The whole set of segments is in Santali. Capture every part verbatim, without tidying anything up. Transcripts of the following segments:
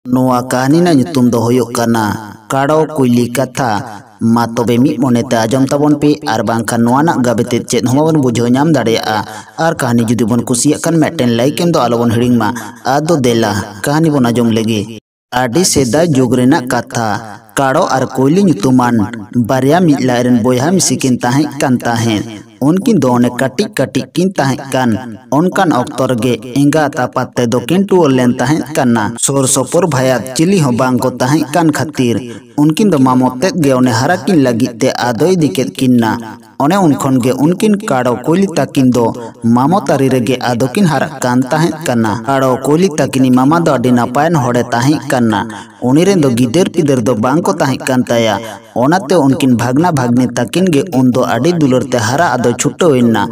ᱱᱚᱣᱟ ᱠᱟᱹᱦᱱᱤ ᱨᱮᱱᱟᱜ ᱧᱩᱛᱩᱢ ᱫᱚ ᱦᱩᱭᱩᱜ ᱠᱟᱱᱟ ᱠᱟᱲᱚ ᱠᱩᱭᱞᱤ ᱠᱟᱛᱷᱟ᱾ ᱢᱟ ᱛᱚᱵᱮ ᱢᱤᱫ ᱢᱚᱱᱮᱛᱮ ᱟᱸᱡᱚᱢ ᱛᱟᱵᱚᱱ ᱯᱮ, ᱟᱨ ᱵᱟᱝᱠᱷᱟᱱ ᱱᱚᱣᱟ ᱨᱮᱱᱟᱜ ᱜᱟᱵᱮ ᱛᱮᱫ ᱪᱮᱫ ᱦᱚᱸ ᱵᱟᱵᱚᱱ ᱵᱩᱡᱷᱟᱹᱣ ᱧᱟᱢ ᱫᱟᱲᱮᱭᱟᱜᱼᱟ᱾ ᱟᱨ ᱠᱟᱹᱦᱱᱤ ᱡᱩᱫᱤ ᱵᱚᱱ ᱠᱩᱥᱤᱭᱟᱜ ᱠᱷᱟᱱ ᱢᱤᱫᱴᱮᱱ ᱞᱟᱭᱤᱠ ᱮᱢ ᱫᱚ ᱟᱞᱚᱵᱚᱱ ᱦᱤᱲᱤᱧ ᱢᱟ᱾ ᱟᱫᱚ ᱫᱮᱞᱟ ᱠᱟᱹᱦᱱᱤ ᱵᱚᱱ ᱟᱸᱡᱚᱢ ᱞᱮᱜᱮ᱾ ᱟᱹᱰᱤ ᱥᱮᱫᱟᱭ ᱡᱩᱜᱽ ᱨᱮᱱᱟᱜ ᱠᱟᱛᱷᱟ᱾ ᱠᱟᱲᱚ ᱟᱨ ᱠᱩᱭᱞᱤ ᱧᱩᱛᱩᱢᱟᱱ ᱵᱟᱨᱭᱟ ᱢᱤᱫ ᱞᱟᱡ ᱨᱮᱱ ᱵᱚᱭᱦᱟ ᱢᱤᱥᱤ ᱠᱤᱱ ᱛᱟᱦᱮᱸ ᱠᱟᱱ ᱛᱟᱦᱮᱸᱫ᱾ ᱩᱱᱠᱤᱱ ᱫᱚ ᱚᱱᱮ ᱠᱟᱹᱴᱤᱡ ᱠᱟᱹᱴᱤᱡ ᱠᱤᱱ ᱛᱟᱦᱮᱸ ᱠᱟᱱ᱾ ᱚᱱᱠᱟᱱ ᱚᱠᱛᱚ ᱨᱮᱜᱮ ᱮᱸᱜᱟᱛ ᱟᱯᱟᱛ ᱛᱮᱫᱚ ᱠᱤᱱ ᱴᱩᱣᱟᱹᱨ ᱞᱮᱱ ᱛᱟᱦᱮᱸ ᱠᱟᱱᱟ᱾ ᱥᱩᱨ ᱥᱩᱯᱩᱨ ᱵᱷᱟᱭᱟᱛ ᱪᱤᱞᱤ ᱦᱚᱸ ᱵᱟᱝ ᱠᱚ ᱛᱟᱦᱮᱸ ᱠᱟᱱ ᱠᱷᱟᱹᱛᱤᱨ ᱩᱱᱠᱤᱱ ᱫᱚ ᱢᱟᱢᱚ ᱛᱮᱫ ᱜᱮ ᱚᱱᱮ ᱦᱟᱨᱟ ᱠᱤᱱ ᱞᱟᱹᱜᱤᱫ ᱛᱮ ᱟᱫᱚ ᱤᱫᱤ ᱠᱮᱫ ᱠᱤᱱᱟ᱾ ᱚᱱᱮ ᱩᱱ ᱠᱷᱚᱱ ᱜᱮ ᱩᱱᱠᱤᱱ ᱠᱟᱲᱚ ᱠᱩᱭᱞᱤ ᱛᱟᱹᱠᱤᱱ ᱫᱚ ᱢᱟᱢᱚ ᱛᱟᱹᱨᱤ ᱨᱮᱜᱮ ᱟᱫᱚ ᱠᱤᱱ ᱦᱟᱨᱟᱜ ᱠᱟᱱ ᱛᱟᱦᱮᱸ ᱠᱟᱱᱟ᱾ ᱠᱟᱲᱚ ᱠᱩᱭᱞᱤ ᱛᱟᱹᱠᱤᱱᱤᱡ ᱢᱟᱢᱟ ᱫᱚ ᱟᱹᱰᱤ ᱱᱟᱯᱟᱭᱟᱱ ᱦᱚᱲᱮ ᱛᱟᱦᱮᱸ ᱠᱟᱱᱟ᱾ ᱩᱱᱤ ᱨᱮᱱ ᱫᱚ ᱜᱤᱫᱟᱹᱨ ᱯᱤᱫᱟᱹᱨ ᱫᱚ ᱵᱟᱝ ᱠᱚ ᱛᱟᱦᱮᱸ ᱠᱟᱱ ᱛᱟᱭᱟ᱾ ᱚᱱᱟᱛᱮ ᱩᱱᱠᱤᱱ ᱵᱷᱟᱜᱽᱱᱟ ᱵᱷᱟᱜᱽᱱᱤ ᱛᱟᱹᱠᱤᱱ ᱜᱮ ᱩᱱ ᱫᱚ ᱟᱹᱰᱤ ᱫᱩᱞᱟᱹᱲ ᱛᱮ ᱦᱟᱨᱟ ᱟᱫᱚᱭ ᱪᱷᱩᱴᱟᱹᱣ ᱮᱱᱟ᱾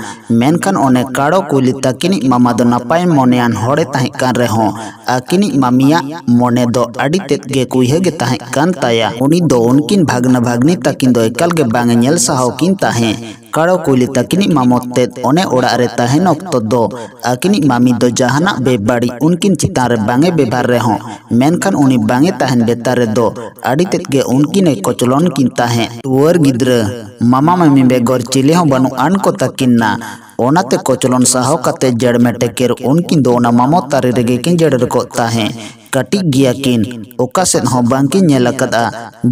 ᱢᱮᱱᱠᱷᱟᱱ ᱚᱱᱮ ᱠᱟᱲᱚ ᱠᱩᱭᱞᱤ ᱛᱟᱹᱠᱤᱱᱤᱡ ᱢᱟᱢᱟ ᱫᱚ ᱱᱟᱯᱟᱭ ᱢᱚᱱᱮᱭᱟᱱ ᱦᱚᱲᱮ ᱛᱟᱦᱮᱸ ᱠᱟᱱ ᱨᱮᱦᱚᱸ, ᱟᱹᱠᱤᱱᱤᱡ ᱢᱟᱢᱤᱭᱟᱜ ᱢᱚᱱᱮ ᱫᱚ ᱟᱹᱰᱤ ᱛᱮᱫ ᱜᱮ ᱠᱩᱭᱦᱟᱹ ᱜᱮ ᱛᱟᱦᱮᱸ ᱠᱟᱱ ᱛᱟᱭᱟ᱾ ᱩᱱᱤ ᱫᱚ ᱩᱱᱠᱤᱱ ᱵᱷᱟᱜᱽᱱᱟ ᱵᱷᱟᱜᱽᱱᱤ ᱛᱟᱹᱠᱤᱱ ᱫᱚ ᱮᱠᱟᱞ ᱜᱮ ᱵᱟᱝ ᱮ ᱧᱮᱞ ᱥᱟᱦᱟᱣ ᱠᱤᱱ ᱛᱟᱦᱮᱸ᱾ ᱠᱟᱲᱚ ᱠᱩᱭᱞᱤ ᱛᱟᱹᱠᱤᱱᱤᱡ ᱢᱟᱢᱚ ᱛᱮᱫ ᱚᱱᱮ ᱚᱲᱟᱜ ᱨᱮ ᱛᱟᱦᱮᱱ ᱚᱠᱛᱚ ᱫᱚ ᱟᱹᱠᱤᱱᱤᱡ ᱢᱟᱢᱤ ᱫᱚ ᱡᱟᱦᱟᱱᱟᱜ ᱵᱮᱵᱟᱹᱲᱤᱡ ᱩᱱᱠᱤᱱ ᱪᱮᱛᱟᱱ ᱨᱮ ᱵᱟᱝ ᱮ ᱵᱮᱵᱷᱟᱨ ᱨᱮᱦᱚᱸ, ᱢᱮᱱᱠᱷᱟᱱ ᱩᱱᱤ ᱵᱟᱝ ᱮ ᱛᱟᱦᱮᱱ ᱵᱮᱛᱟᱨ ᱨᱮᱫᱚ ᱟᱹᱰᱤ ᱛᱮᱫ ᱜᱮ ᱩᱱᱠᱤᱱ ᱮ ᱠᱚᱪᱞᱚᱱ ᱠᱤᱱ ᱛᱟᱦᱮᱸᱫ᱾ ᱴᱩᱣᱟᱹᱨ ᱜᱤᱫᱽᱨᱟᱹ ᱢᱟᱢᱟ ᱢᱟᱢᱤ ᱵᱮᱜᱚᱨ ᱪᱤᱞᱤ ᱦᱚᱸ ᱵᱟᱹᱱᱩᱜ ᱟᱱ ᱠᱚ ᱛᱟᱹᱠᱤᱱᱟ᱾ ᱚᱱᱟᱛᱮ ᱠᱚᱪᱞᱚᱱ ᱥᱟᱦᱟᱣ ᱠᱟᱛᱮ ᱡᱮᱲᱢᱮ ᱴᱮᱠᱮᱨ ᱩᱱᱠᱤᱱ ᱫᱚ ᱚᱱᱟ ᱢᱟᱢᱚ ᱛᱟᱹᱨᱤ ᱨᱮᱜᱮ ᱠᱤᱱ ᱡᱮᱲᱮᱨ ᱠᱚᱜ ᱛᱟᱦᱮᱸᱫ᱾ ᱠᱟᱹᱴᱤᱡ ᱜᱮᱭᱟ ᱠᱤᱱ, ᱚᱠᱟ ᱥᱮᱫ ᱦᱚᱸ ᱵᱟᱝ ᱠᱤᱱ ᱧᱮᱞ ᱟᱠᱟᱫᱼᱟ᱾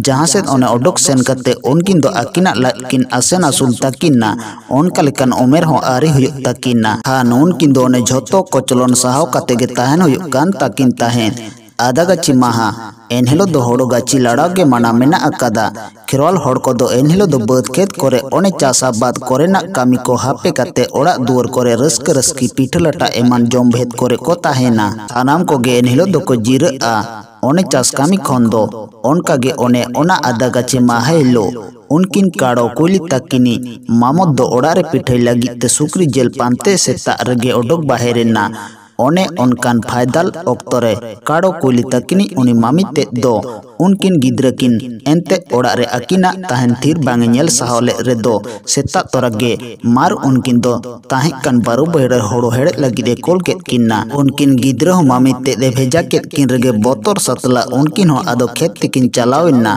ᱡᱟᱦᱟᱸ ᱥᱮᱫ ᱚᱱᱮ ᱚᱰᱚᱠ ᱥᱮᱱ ᱠᱟᱛᱮ ᱩᱱᱠᱤᱱ ᱫᱚ ᱟᱹᱠᱤᱱᱟᱜ ᱞᱟᱡ ᱠᱤᱱ ᱟᱥᱮᱱ ᱟᱹᱥᱩᱞ ᱛᱟᱹᱠᱤᱱᱟ᱾ ᱚᱱᱠᱟ ᱞᱮᱠᱟᱱ ᱩᱢᱮᱨ ᱦᱚᱸ ᱟᱹᱣᱨᱤ ᱦᱩᱭᱩᱜ ᱛᱟᱹᱠᱤᱱᱟ᱾ ᱦᱟᱱ ᱩᱱᱠᱤᱱ ᱫᱚ ᱚᱱᱮ ᱡᱷᱚᱛᱚ ᱠᱚᱪᱞᱚᱱ ᱥᱟᱦᱟᱣ ᱠᱟᱛᱮ ᱜᱮ ᱛᱟᱦᱮᱱ ᱦᱩᱭᱩᱜ ᱠᱟᱱ ᱛᱟᱹᱠᱤᱱ ᱛᱟᱦᱮᱸᱫ᱾ ᱟᱫᱟ ᱜᱟᱹᱪᱷᱤ ᱢᱟᱦᱟ, ᱮᱱᱦᱤᱞᱳᱜ ᱫᱚ ᱦᱳᱲᱳ ᱜᱟᱹᱪᱷᱤ ᱞᱟᱲᱟᱣ ᱜᱮ ᱢᱟᱱᱟ ᱢᱮᱱᱟᱜ ᱟᱠᱟᱫᱟ᱾ ᱠᱷᱮᱨᱣᱟᱞ ᱦᱚᱲ ᱠᱚᱫᱚ ᱮᱱᱦᱤᱞᱳᱜ ᱫᱚ ᱵᱟᱹᱫᱽ ᱠᱷᱮᱛ ᱠᱚᱨᱮ ᱚᱱᱮ ᱪᱟᱥ ᱟᱵᱟᱫ ᱠᱚᱨᱮᱱᱟᱜ ᱠᱟᱹᱢᱤ ᱠᱚ ᱦᱟᱯᱮ ᱠᱟᱛᱮ ᱚᱲᱟᱜ ᱫᱩᱣᱟᱹᱨ ᱠᱚᱨᱮ ᱨᱟᱹᱥᱠᱟᱹ ᱨᱟᱹᱥᱠᱤ ᱯᱤᱴᱷᱟᱹ ᱞᱟᱴᱟ ᱮᱢᱟᱱ ᱡᱚᱢ ᱵᱷᱮᱫ ᱠᱚᱨᱮ ᱠᱚ ᱛᱟᱦᱮᱱᱟ᱾ ᱥᱟᱱᱟᱢ ᱠᱚᱜᱮ ᱮᱱᱦᱤᱞᱳᱜ ᱫᱚᱠᱚ ᱡᱤᱨᱟᱹᱜᱼᱟ ᱚᱱᱮ ᱪᱟᱥ ᱠᱟᱹᱢᱤ ᱠᱷᱚᱱ ᱫᱚ᱾ ᱚᱱᱠᱟᱜᱮ ᱚᱱᱮ ᱚᱱᱟ ᱟᱫᱟ ᱜᱟᱪᱷᱮ ᱢᱟᱦᱟ ᱦᱤᱞᱳᱜ ᱩᱱᱠᱤᱱ ᱠᱟᱲᱚ ᱠᱩᱭᱞᱤ ᱛᱟᱹᱠᱤᱱᱤᱡ ᱢᱟᱢᱚᱛ ᱫᱚ ᱚᱲᱟᱜ ᱨᱮ ᱯᱤᱴᱷᱟᱹᱭ ᱞᱟᱹᱜᱤᱫ ᱛᱮ ᱥᱩᱠᱨᱤ ᱡᱤᱞ ᱯᱟᱱᱛᱮ ᱥᱮᱛᱟᱜ ᱨᱮᱜᱮ ᱚᱰᱚᱠ ᱵᱟᱦᱮᱨ ᱮᱱᱟ᱾ ᱚᱱᱮ ᱚᱱᱠᱟᱱ ᱯᱷᱟᱭᱫᱟᱞ ᱚᱠᱛᱚ ᱨᱮ ᱠᱟᱲᱚ ᱠᱩᱭᱞᱤ ᱛᱟᱹᱠᱤᱱᱤᱡ ᱩᱱᱤ ᱢᱟᱹᱢᱤ ᱛᱮᱫ ᱫᱚ ᱩᱱᱠᱤᱱ ᱜᱤᱫᱽᱨᱟᱹ ᱠᱤᱱ ᱮᱱᱛᱮ ᱚᱲᱟᱜ ᱨᱮ ᱟᱹᱠᱤᱱᱟᱜ ᱛᱟᱦᱮᱱ ᱛᱷᱤᱨ ᱵᱟᱝ ᱮ ᱧᱮᱞ ᱥᱟᱦᱟᱣ ᱞᱮᱫ ᱨᱮᱫᱚ ᱥᱮᱛᱟᱜ ᱛᱚᱨᱟ ᱜᱮ ᱢᱟᱨ ᱩᱱᱠᱤᱱ ᱫᱚ ᱛᱟᱦᱮᱸ ᱠᱟᱱ ᱵᱟᱹᱨᱩ ᱵᱟᱹᱭᱦᱟᱹᱲ ᱨᱮ ᱦᱳᱲᱳ ᱦᱮᱲᱦᱮᱫ ᱞᱟᱹᱜᱤᱫ ᱮ ᱠᱳᱞ ᱠᱮᱫ ᱠᱤᱱᱟ᱾ ᱩᱱᱠᱤᱱ ᱜᱤᱫᱽᱨᱟᱹ ᱦᱚᱸ ᱢᱟᱹᱢᱤ ᱛᱮᱫ ᱮ ᱵᱷᱮᱡᱟ ᱠᱮᱫ ᱠᱤᱱ ᱨᱮᱜᱮ ᱵᱚᱛᱚᱨ ᱥᱟᱛᱞᱟ ᱩᱱᱠᱤᱱ ᱦᱚᱸ ᱟᱫᱚ ᱠᱷᱮᱛ ᱛᱮᱠᱤᱱ ᱪᱟᱞᱟᱣ ᱮᱱᱟ᱾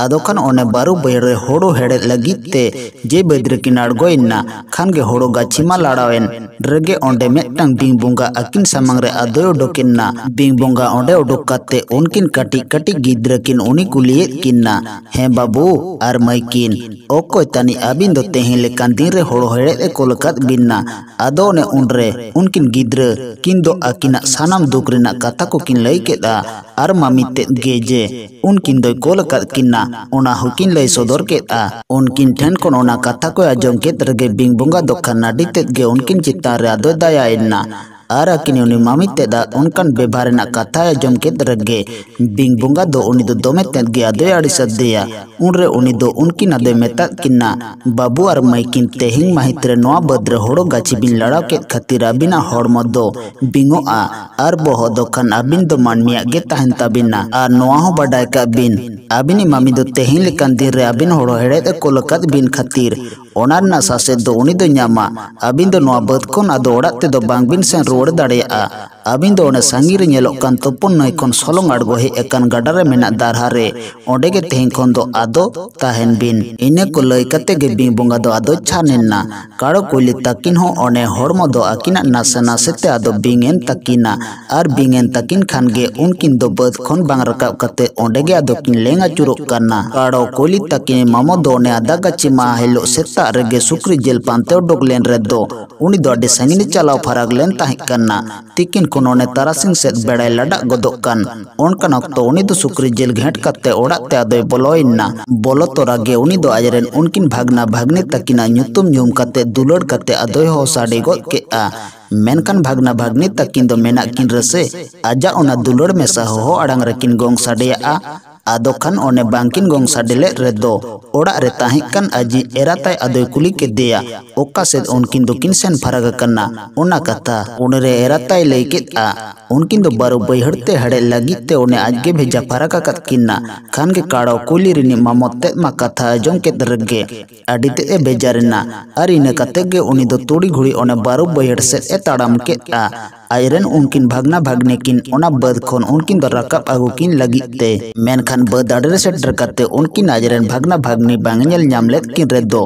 ᱟᱫᱚ ᱠᱷᱟᱱ ᱚᱱᱮ ᱵᱟᱹᱨᱩ ᱵᱟᱹᱭᱦᱟᱹᱲ ᱨᱮ ᱦᱳᱲᱳ ᱦᱮᱲᱦᱮᱫ ᱞᱟᱹᱜᱤᱫ ᱛᱮ ᱡᱮ ᱵᱟᱹᱫᱽ ᱨᱮᱠᱤᱱ ᱟᱬᱜᱚᱭᱮᱱᱟ ᱠᱷᱟᱱ ᱜᱮ ᱦᱳᱲᱳ ᱜᱟᱹᱪᱷᱤ ᱢᱟ ᱞᱟᱲᱟᱣᱮᱱ ᱨᱮᱜᱮ ᱚᱸᱰᱮ ᱢᱤᱫᱴᱟᱝ ᱵᱤᱧ ᱵᱚᱸᱜᱟ ᱟᱹᱠᱤᱱ ᱥᱟᱢᱟᱝ ᱨᱮ ᱟᱫᱚᱭ ᱩᱰᱩᱠᱮᱱᱟ᱾ ᱵᱤᱧ ᱵᱚᱸᱜᱟ ᱚᱸᱰᱮ ᱩᱰᱩᱠ ᱠᱟᱛᱮ ᱩᱱᱠᱤᱱ ᱠᱟᱹᱴᱤᱡ ᱠᱟᱹᱴᱤᱡ ᱜᱤᱫᱽᱨᱟᱹ ᱠᱤᱱ ᱩᱱᱤ ᱠᱩᱞᱤᱭᱮᱫ ᱠᱤᱱᱟ, "ᱦᱮᱸ ᱵᱟᱹᱵᱩ ᱟᱨ ᱢᱟᱹᱭ ᱠᱤᱱ, ᱚᱠᱚᱭ ᱛᱟᱹᱱᱤᱡ ᱟᱹᱵᱤᱱ ᱫᱚ ᱛᱮᱦᱮᱧ ᱞᱮᱠᱟᱱ ᱫᱤᱱ ᱨᱮ ᱦᱳᱲᱳ ᱦᱮᱲᱦᱮᱫ ᱮ ᱠᱳᱞ ᱟᱠᱟᱫ ᱵᱤᱱᱟ?" ᱟᱫᱚ ᱚᱱᱮ ᱩᱱᱨᱮ ᱩᱱᱠᱤᱱ ᱜᱤᱫᱽᱨᱟᱹ ᱠᱤᱱ ᱫᱚ ᱟᱹᱠᱤᱱᱟᱜ ᱥᱟᱱᱟᱢ ᱫᱩᱠ ᱨᱮᱱᱟᱜ ᱠᱟᱛᱷᱟ ᱠᱚᱠᱤᱱ ᱞᱟᱹᱭ ᱠᱮᱫᱼᱟ᱾ ᱟᱨ ᱢᱟᱹᱢᱤ ᱛᱮᱫ ᱜᱮ ᱡᱮ ᱩᱱᱠᱤᱱ ᱫᱚᱭ ᱠᱳᱞ ᱟᱠᱟᱫ ᱠᱤᱱᱟ, ᱚᱱᱟ ᱦᱚᱸᱠᱤᱱ ᱞᱟᱹᱭ ᱥᱚᱫᱚᱨ ᱠᱮᱫᱼᱟ᱾ ᱩᱱᱠᱤᱱ ᱴᱷᱮᱱ ᱠᱷᱚᱱ ᱚᱱᱟ ᱠᱟᱛᱷᱟ ᱠᱚᱭ ᱟᱸᱡᱚᱢ ᱠᱮᱫ ᱨᱮᱜᱮ ᱵᱤᱧ ᱵᱚᱸᱜᱟ ᱫᱚ ᱠᱷᱟᱱ ᱟᱹᱰᱤ ᱛᱮᱫ ᱜᱮ ᱩᱱᱠᱤᱱ ᱪᱮᱛᱟᱱ ᱨᱮ ᱟᱫᱚᱭ ᱫᱟᱭᱟᱭᱮᱱᱟ᱾ ᱟᱨ ᱟᱹᱠᱤᱱ ᱩᱱᱤ ᱢᱟᱹᱢᱤ ᱛᱮᱫᱟᱜ ᱚᱱᱠᱟᱱ ᱵᱮᱵᱷᱟᱨ ᱨᱮᱱᱟᱜ ᱠᱟᱛᱷᱟᱭ ᱟᱸᱡᱚᱢ ᱠᱮᱫ ᱨᱮᱜᱮ ᱵᱤᱧ ᱵᱚᱸᱜᱟ ᱫᱚ ᱩᱱᱤ ᱫᱚ ᱫᱚᱢᱮ ᱛᱮᱫ ᱜᱮ ᱟᱫᱚᱭ ᱟᱹᱲᱤᱥ ᱟᱫᱮᱭᱟ᱾ ᱩᱱᱨᱮ ᱩᱱᱤ ᱫᱚ ᱩᱱᱠᱤᱱ ᱟᱫᱚᱭ ᱢᱮᱛᱟᱫ ᱠᱤᱱᱟ, "ᱵᱟᱹᱵᱩ ᱟᱨ ᱢᱟᱹᱭ ᱠᱤᱱ, ᱛᱮᱦᱮᱧ ᱢᱟᱹᱦᱤᱛ ᱨᱮ ᱱᱚᱣᱟ ᱵᱟᱹᱫᱽ ᱨᱮ ᱦᱳᱲᱳ ᱜᱟᱹᱪᱷᱤ ᱵᱤᱱ ᱞᱟᱲᱟᱣ ᱠᱮᱫ ᱠᱷᱟᱹᱛᱤᱨ ᱟᱹᱵᱤᱱᱟᱜ ᱦᱚᱲᱢᱚ ᱫᱚ ᱵᱤᱧᱚᱜᱼᱟ ᱟᱨ ᱵᱚᱦᱚᱜ ᱫᱚ ᱠᱷᱟᱱ ᱟᱹᱵᱤᱱ ᱫᱚ ᱢᱟᱹᱱᱢᱤᱭᱟᱜ ᱜᱮ ᱛᱟᱦᱮᱱ ᱛᱟᱹᱵᱤᱱᱟ᱾ ᱟᱨ ᱱᱚᱣᱟ ᱦᱚᱸ ᱵᱟᱰᱟᱭ ᱠᱟᱜ ᱵᱤᱱ, ᱟᱹᱵᱤᱱᱤᱡ ᱢᱟᱹᱢᱤ ᱫᱚ ᱛᱮᱦᱮᱧ ᱞᱮᱠᱟᱱ ᱫᱤᱱ ᱨᱮ ᱟᱹᱵᱤᱱ ᱦᱳᱲᱳ ᱦᱮᱲᱦᱮᱫ ᱮ ᱠᱳᱞ ᱟᱠᱟᱫ ᱵᱤᱱ ᱠᱷᱟᱹᱛᱤᱨ ᱚᱱᱟ ᱨᱮᱱᱟᱜ ᱥᱟᱥᱮᱛ ᱫᱚ ᱩᱱᱤ ᱫᱚ ᱧᱟᱢᱟ᱾ ᱟᱹᱵᱤᱱ ᱫᱚ ᱱᱚᱣᱟ ᱵᱟᱹᱫᱽ ᱠᱷᱚᱱ ᱟᱫᱚ ᱚᱲᱟᱜ ᱛᱮᱫᱚ ᱵᱟᱝ ᱵᱤᱱ ᱥᱮᱱ ᱨᱩᱣᱟᱹᱲ ᱫᱟᱲᱮᱭᱟᱜᱼᱟ᱾ ᱟᱹᱵᱤᱱ ᱫᱚ ᱚᱱᱮ ᱥᱟᱺᱜᱤᱧ ᱨᱮ ᱧᱮᱞᱚᱜ ᱠᱟᱱ ᱛᱩᱯᱩᱱ ᱱᱟᱹᱭ ᱠᱷᱚᱱ ᱥᱚᱞᱚᱝ ᱟᱬᱜᱚ ᱦᱮᱡ ᱟᱠᱟᱱ ᱜᱟᱰᱟ ᱨᱮ ᱢᱮᱱᱟᱜ ᱫᱟᱨᱦᱟ ᱨᱮ, ᱚᱸᱰᱮ ᱜᱮ ᱛᱮᱦᱮᱧ ᱠᱷᱚᱱ ᱫᱚ ᱟᱫᱚ ᱛᱟᱦᱮᱱ ᱵᱤᱱ᱾" ᱤᱱᱟᱹ ᱠᱚ ᱞᱟᱹᱭ ᱠᱟᱛᱮ ᱜᱮ ᱵᱤᱧ ᱵᱚᱸᱜᱟ ᱫᱚ ᱟᱫᱚ ᱪᱷᱟᱱ ᱮᱱᱟ᱾ ᱠᱟᱲᱚ ᱠᱩᱭᱞᱤ ᱛᱟᱹᱠᱤᱱ ᱦᱚᱸ ᱚᱱᱮ ᱦᱚᱲᱢᱚ ᱫᱚ ᱟᱹᱠᱤᱱᱟᱜ ᱱᱟᱥᱮ ᱱᱟᱥᱮ ᱛᱮ ᱟᱫᱚ ᱵᱤᱧ ᱮᱱ ᱛᱟᱹᱠᱤᱱᱟ᱾ ᱟᱨ ᱵᱤᱧ ᱮᱱ ᱛᱟᱹᱠᱤᱱ ᱠᱷᱟᱱ ᱜᱮ ᱩᱱᱠᱤᱱ ᱫᱚ ᱵᱟᱹᱫᱽ ᱠᱷᱚᱱ ᱵᱟᱝ ᱨᱟᱠᱟᱵ ᱠᱟᱛᱮ ᱚᱸᱰᱮ ᱜᱮ ᱟᱫᱚ ᱠᱤᱱ ᱞᱮᱝ ᱟᱹᱪᱩᱨᱚᱜ ᱠᱟᱱᱟ᱾ ᱠᱟᱲᱚ ᱠᱩᱭᱞᱤ ᱛᱟᱹᱠᱤᱱ ᱢᱟᱢᱚ ᱫᱚ ᱚᱱᱮ ᱟᱫᱟ ᱜᱟᱹᱪᱷᱤ ᱢᱟᱦᱟ ᱦᱤᱞᱳᱜ ᱥᱮᱛᱟᱜ ᱨᱮᱜᱮ ᱥᱩᱠᱨᱤ ᱡᱤᱞ ᱯᱟᱱᱛᱮ ᱩᱰᱩᱠ ᱞᱮᱱ ᱨᱮᱫᱚ ᱩᱱᱤ ᱫᱚ ᱟᱹᱰᱤ ᱥᱟᱺᱜᱤᱧ ᱮ ᱪᱟᱞᱟᱣ ᱯᱷᱟᱨᱟᱠ ᱞᱮᱱ ᱛᱟᱦᱮᱸ ᱠᱟᱱᱟ᱾ ᱛᱤᱠᱤᱱ ᱠᱷᱚᱱ ᱚᱱᱮ ᱛᱟᱨᱟᱥᱤᱧ ᱥᱮᱫ ᱵᱮᱲᱟᱭ ᱞᱟᱰᱟᱜ ᱜᱚᱫᱚᱜ ᱠᱟᱱ᱾ ᱚᱱᱠᱟᱱ ᱚᱠᱛᱚ ᱩᱱᱤ ᱫᱚ ᱥᱩᱠᱨᱤ ᱡᱤᱞ ᱜᱷᱮᱸᱴ ᱠᱟᱛᱮ ᱚᱲᱟᱜ ᱛᱮ ᱟᱫᱚᱭ ᱵᱚᱞᱚᱭᱮᱱᱟ᱾ ᱵᱚᱞᱚ ᱛᱚᱨᱟ ᱜᱮ ᱩᱱᱤ ᱫᱚ ᱟᱡᱨᱮᱱ ᱩᱱᱠᱤᱱ ᱵᱷᱟᱜᱽᱱᱟ ᱵᱷᱟᱜᱽᱱᱤ ᱛᱟᱹᱠᱤᱱᱟᱜ ᱧᱩᱛᱩᱢ ᱧᱩᱢ ᱠᱟᱛᱮ ᱫᱩᱞᱟᱹᱲ ᱠᱟᱛᱮ ᱟᱫᱚᱭ ᱦᱚᱦᱚ ᱥᱟᱰᱮ ᱜᱚᱫ ᱠᱮᱫᱼᱟ᱾ ᱢᱮᱱᱠᱷᱟᱱ ᱵᱷᱟᱜᱽᱱᱟ ᱵᱷᱟᱜᱽᱱᱤ ᱛᱟᱹᱠᱤᱱ ᱫᱚ ᱢᱮᱱᱟᱜ ᱠᱤᱱ ᱨᱮᱥᱮ ᱟᱡᱟᱜ ᱚᱱᱟ ᱫᱩᱞᱟᱹᱲ ᱢᱮᱥᱟ ᱦᱚᱦᱚ ᱟᱲᱟᱝ ᱨᱮᱠᱤᱱ ᱜᱚᱝ ᱥᱟᱰᱮᱭᱟᱜᱼᱟ᱾ ᱟᱫᱚ ᱠᱷᱟᱱ ᱚᱱᱮ ᱵᱟᱝᱠᱤᱱ ᱜᱚᱝ ᱥᱟᱰᱮ ᱞᱮᱫ ᱨᱮᱫᱚ ᱚᱲᱟᱜ ᱨᱮ ᱛᱟᱦᱮᱸ ᱠᱟᱱ ᱟᱡᱤᱡ ᱮᱨᱟᱛᱟᱭ ᱟᱫᱚᱭ ᱠᱩᱞᱤ ᱠᱮᱫᱮᱭᱟ, ᱚᱠᱟ ᱥᱮᱫ ᱩᱱᱠᱤᱱ ᱫᱚᱠᱤᱱ ᱥᱮᱱ ᱯᱷᱟᱨᱟᱠ ᱟᱠᱟᱱᱟ ᱚᱱᱟ ᱠᱟᱛᱷᱟ᱾ ᱩᱱᱨᱮ ᱮᱨᱟᱛᱟᱭ ᱞᱟᱹᱭ ᱠᱮᱫᱼᱟ, ᱩᱱᱠᱤᱱ ᱫᱚ ᱵᱟᱨᱚ ᱵᱟᱹᱭᱦᱟᱹᱲ ᱛᱮ ᱦᱮᱲᱦᱮᱫ ᱞᱟᱹᱜᱤᱫ ᱛᱮ ᱚᱱᱮ ᱟᱡᱜᱮ ᱵᱷᱮᱡᱟ ᱯᱷᱟᱨᱟᱠ ᱟᱠᱟᱫ ᱠᱤᱱᱟ᱾ ᱠᱷᱟᱱ ᱜᱮ ᱠᱟᱲᱚ ᱠᱩᱭᱞᱤ ᱨᱤᱱᱤᱡ ᱢᱟᱢᱚᱛ ᱛᱮᱫ ᱢᱟ ᱠᱟᱛᱷᱟ ᱟᱸᱡᱚᱢ ᱠᱮᱫ ᱨᱮᱜᱮ ᱟᱹᱰᱤ ᱛᱮᱫ ᱮ ᱵᱮᱡᱟᱨ ᱮᱱᱟ᱾ ᱟᱨ ᱤᱱᱟᱹ ᱠᱟᱛᱮ ᱜᱮ ᱩᱱᱤ ᱫᱚ ᱛᱩᱲᱤ ᱜᱷᱩᱲᱤ ᱚᱱᱮ ᱵᱟᱨᱚ ᱵᱟᱹᱭᱦᱟᱹᱲ ᱥᱮᱫ ᱮ ᱛᱟᱲᱟᱢ ᱠᱮᱫᱼᱟ᱾ ᱟᱡᱨᱮᱱ ᱩᱱᱠᱤᱱ ᱵᱷᱟᱜᱽᱱᱟ ᱵᱷᱟᱜᱽᱱᱤ ᱠᱤᱱ ᱚᱱᱟ ᱵᱟᱹᱫᱽ ᱠᱷᱚᱱ ᱩᱱᱠᱤᱱ ᱫᱚ ᱨᱟᱠᱟᱵ ᱟᱹᱜᱩ ᱠᱤᱱ ᱞᱟᱹᱜᱤᱫ ᱛᱮ᱾ ᱢᱮᱱᱠᱷᱟᱱ ᱵᱟᱹᱫᱽ ᱟᱲᱮ ᱨᱮ ᱥᱮᱴᱮᱨ ᱠᱟᱛᱮ ᱩᱱᱠᱤᱱ ᱟᱡᱨᱮᱱ ᱵᱷᱟᱜᱽᱱᱟ ᱵᱷᱟᱜᱽᱱᱤ ᱵᱟᱝ ᱧᱮᱞ ᱧᱟᱢ ᱞᱮᱫ ᱠᱤᱱ ᱨᱮᱫᱚ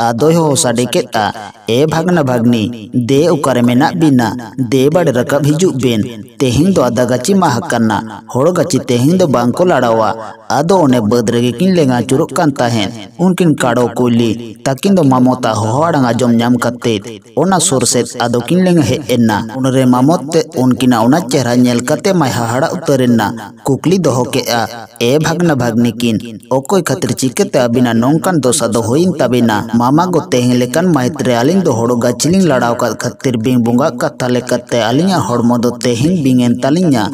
ᱟᱫᱚᱭ ᱦᱚᱦᱚ ᱥᱟᱰᱮ ᱠᱮᱫᱼᱟ, "ᱮ ᱵᱷᱟᱜᱽᱱᱟ ᱵᱷᱟᱜᱽᱱᱤ, ᱫᱮ ᱚᱠᱟᱨᱮ ᱢᱮᱱᱟᱜ ᱵᱤᱱᱟ? ᱫᱮ ᱵᱟᱲᱮ ᱨᱟᱠᱟᱵ ᱦᱤᱡᱩᱜ ᱵᱤᱱ᱾ ᱛᱮᱦᱮᱧ ᱫᱚ ᱟᱫᱟ ᱜᱟᱹᱪᱷᱤ ᱢᱟ ᱟᱠᱟᱱᱟ, ᱦᱳᱲᱳ ᱜᱟᱹᱪᱷᱤ ᱛᱮᱦᱮᱧ ᱫᱚ ᱵᱟᱝ ᱠᱚ ᱞᱟᱲᱟᱣᱟ᱾" ᱟᱫᱚ ᱚᱱᱮ ᱵᱟᱹᱫᱽ ᱨᱮᱜᱮ ᱠᱤᱱ ᱞᱮᱸᱜᱟ ᱟᱹᱪᱩᱨᱚᱜ ᱠᱟᱱ ᱛᱟᱦᱮᱸᱫ᱾ ᱩᱱᱠᱤᱱ ᱠᱟᱲᱚ ᱠᱩᱭᱞᱤ ᱛᱟᱹᱠᱤᱱ ᱫᱚ ᱢᱟᱢᱚᱛᱟᱜ ᱦᱚᱦᱚ ᱟᱲᱟᱝ ᱟᱸᱡᱚᱢ ᱧᱟᱢ ᱠᱟᱛᱮ ᱚᱱᱟ ᱥᱩᱨ ᱥᱮᱫ ᱟᱫᱚ ᱠᱤᱱ ᱞᱮᱸᱜᱟ ᱦᱮᱡ ᱮᱱᱟ᱾ ᱩᱱᱨᱮ ᱢᱟᱢᱚᱛ ᱛᱮ ᱩᱱᱠᱤᱱᱟᱜ ᱚᱱᱟ ᱪᱮᱦᱨᱟ ᱧᱮᱞ ᱠᱟᱛᱮ ᱢᱟᱭ ᱦᱟᱦᱟᱲᱟ ᱩᱛᱟᱹᱨ ᱮᱱᱟ᱾ ᱠᱩᱠᱞᱤ ᱫᱚᱦᱚ ᱠᱮᱫᱼᱟ, "ᱮ ᱵᱷᱟᱜᱽᱱᱟ ᱵᱷᱟᱜᱽᱱᱤ ᱠᱤᱱ, ᱚᱠᱚᱭ ᱠᱷᱟᱹᱛᱤᱨ ᱪᱤᱠᱟᱹᱛᱮ ᱟᱹᱵᱤᱱᱟᱜ ᱱᱚᱝᱠᱟᱱ ᱫᱚᱥᱟ ᱫᱚ ᱦᱩᱭᱮᱱ ᱛᱟᱵᱤᱱᱟ? ᱢᱟᱢᱟ ᱜᱚ ᱛᱮᱦᱮᱧ ᱞᱮᱠᱟᱱ ᱢᱟᱹᱦᱤᱛ ᱨᱮ ᱟᱹᱞᱤᱧ ᱫᱚ ᱦᱳᱲᱳ ᱜᱟᱹᱪᱷᱤ ᱞᱤᱧ ᱞᱟᱲᱟᱣ ᱟᱠᱟᱫ ᱠᱷᱟᱹᱛᱤᱨ ᱵᱤᱱ ᱵᱚᱸᱜᱟᱜ ᱠᱟᱛᱷᱟ ᱞᱮᱠᱟᱛᱮ ᱟᱹᱞᱤᱧᱟᱜ ᱦᱚᱲᱢᱚ ᱫᱚ ᱛᱮᱦᱮᱧ ᱵᱤᱝ ᱮᱱ ᱛᱟᱹᱞᱤᱧᱟ᱾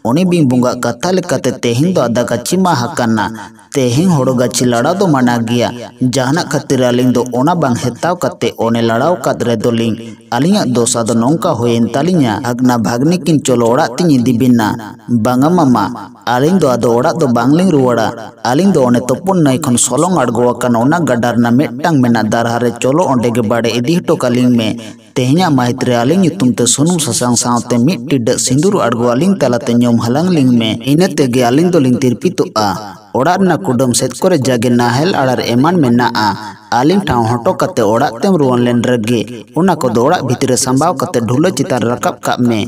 ᱩᱱᱤ ᱵᱤᱝ ᱵᱚᱸᱜᱟᱜ ᱠᱟᱛᱷᱟ ᱞᱮᱠᱟᱛᱮ ᱛᱮᱦᱮᱧ ᱫᱚ ᱟᱫᱟ ᱜᱟᱹᱪᱷᱤ ᱢᱟ ᱟᱠᱟᱱᱟ᱾ ᱛᱮᱦᱮᱧ ᱦᱳᱲᱳ ᱜᱟᱹᱪᱷᱤ ᱞᱟᱲᱟᱣ ᱫᱚ ᱢᱟᱱᱟ ᱜᱮᱭᱟ᱾ ᱡᱟᱦᱟᱱᱟᱜ ᱠᱷᱟᱹᱛᱤᱨ ᱟᱹᱞᱤᱧ ᱫᱚ ᱚᱱᱟ ᱵᱟᱝ ᱦᱮᱛᱟᱣ ᱠᱟᱛᱮ ᱚᱱᱮ ᱞᱟᱲᱟᱣ ᱟᱠᱟᱫ ᱨᱮᱫᱚᱞᱤᱧ ᱟᱹᱞᱤᱧᱟᱜ ᱫᱚᱥᱟ ᱫᱚ ᱱᱚᱝᱠᱟ ᱦᱩᱭᱮᱱ ᱛᱟᱹᱞᱤᱧᱟ᱾ ᱵᱷᱟᱜᱽᱱᱟ ᱵᱷᱟᱜᱽᱱᱤ ᱠᱤᱱ, ᱪᱚᱞᱚ ᱚᱲᱟᱜ ᱛᱤᱧ ᱤᱫᱤ ᱵᱤᱱᱟ᱾" "ᱵᱟᱝᱟ ᱢᱟᱢᱟ, ᱟᱹᱞᱤᱧ ᱫᱚ ᱟᱫᱚ ᱚᱲᱟᱜ ᱫᱚ ᱵᱟᱝᱞᱤᱧ ᱨᱩᱣᱟᱹᱲᱟ᱾ ᱟᱹᱞᱤᱧ ᱫᱚ ᱚᱱᱮ ᱛᱚᱯᱚᱱ ᱱᱟᱹᱭ ᱠᱷᱚᱱ ᱥᱚᱞᱚᱝ ᱟᱬᱜᱚ ᱟᱠᱟᱱ ᱚᱱᱟ ᱜᱟᱰᱟ ᱨᱮᱱᱟᱜ ᱢᱤᱫᱴᱟᱝ ᱢᱮᱱᱟᱜ ᱫᱟᱨᱦᱟ ᱨᱮ, ᱪᱚᱞᱚ ᱚᱸᱰᱮ ᱜᱮ ᱵᱟᱲᱮ ᱤᱫᱤ ᱦᱚᱴᱚ ᱠᱟᱞᱤᱧ ᱢᱮ᱾ ᱛᱮᱦᱮᱧᱟᱜ ᱢᱟᱹᱦᱤᱛ ᱨᱮ ᱟᱹᱞᱤᱧ ᱧᱩᱛᱩᱢ ᱛᱮ ᱥᱩᱱᱩᱢ ᱥᱟᱥᱟᱝ ᱥᱟᱶᱛᱮ ᱢᱤᱫ ᱴᱤᱰᱟᱹᱜ ᱥᱤᱸᱫᱩᱨ ᱟᱬᱜᱚ ᱟᱹᱞᱤᱧ ᱛᱟᱞᱟᱛᱮ ᱧᱩᱢ ᱦᱟᱞᱟᱝ ᱞᱤᱧ ᱢᱮ᱾ ᱤᱱᱟᱹ ᱛᱮᱜᱮ ᱟᱹᱞᱤᱧ ᱫᱚᱞᱤᱧ ᱛᱤᱨᱯᱤᱛᱚᱜᱼᱟ᱾ ᱚᱲᱟᱜ ᱨᱮᱱᱟᱜ ᱠᱩᱰᱟᱹᱢ ᱥᱮᱫ ᱠᱚᱨᱮ ᱡᱟᱜᱮ ᱱᱟᱦᱮᱞ ᱟᱲᱟᱨ ᱮᱢᱟᱱ ᱢᱮᱱᱟᱜᱼᱟ, ᱟᱹᱞᱤᱧ ᱴᱷᱟᱶ ᱦᱚᱴᱚ ᱠᱟᱛᱮ ᱚᱲᱟᱜ ᱛᱮᱢ ᱨᱩᱣᱟᱹᱲ ᱞᱮᱱ ᱨᱮᱜᱮ ᱚᱱᱟ ᱠᱚᱫᱚ ᱚᱲᱟᱜ ᱵᱷᱤᱛᱨᱤ ᱨᱮ ᱥᱟᱢᱵᱟᱣ ᱠᱟᱛᱮ ᱰᱷᱩᱞᱟᱹ ᱪᱮᱛᱟᱱ ᱨᱮ ᱨᱟᱠᱟᱵ ᱠᱟᱜ ᱢᱮ᱾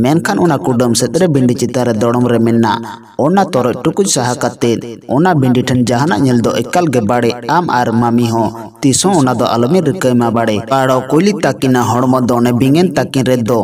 ᱢᱮᱱᱠᱷᱟᱱ ᱚᱱᱟ ᱠᱩᱰᱟᱹᱢ ᱥᱮᱫ ᱨᱮ ᱵᱷᱤᱸᱰᱤ ᱪᱮᱛᱟᱱ ᱨᱮ ᱫᱚᱲᱚᱢ ᱨᱮ ᱢᱮᱱᱟᱜ ᱚᱱᱟ ᱛᱚᱨᱚᱡ ᱴᱩᱠᱩᱡ ᱥᱟᱦᱟ ᱠᱟᱛᱮ ᱚᱱᱟ ᱵᱷᱤᱸᱰᱤ ᱴᱷᱮᱱ ᱡᱟᱦᱟᱱᱟᱜ ᱧᱮᱞ ᱫᱚ ᱮᱠᱟᱞ ᱜᱮ ᱵᱟᱲᱮ᱾ ᱟᱢ ᱟᱨ ᱢᱟᱢᱤ ᱦᱚᱸ ᱛᱤᱥ ᱦᱚᱸ ᱚᱱᱟ ᱫᱚ ᱟᱞᱚᱢ ᱨᱤᱠᱟᱹᱭ ᱢᱟ ᱵᱟᱲᱮ᱾ ᱠᱟᱲᱚ ᱠᱩᱭᱞᱤ ᱛᱟᱹᱠᱤᱱᱟᱜ ᱦᱚᱲᱢᱚ ᱫᱚ ᱚᱱᱮ ᱵᱤᱝᱮᱱ ᱛᱟᱹᱠᱤᱱ ᱨᱮᱫᱚ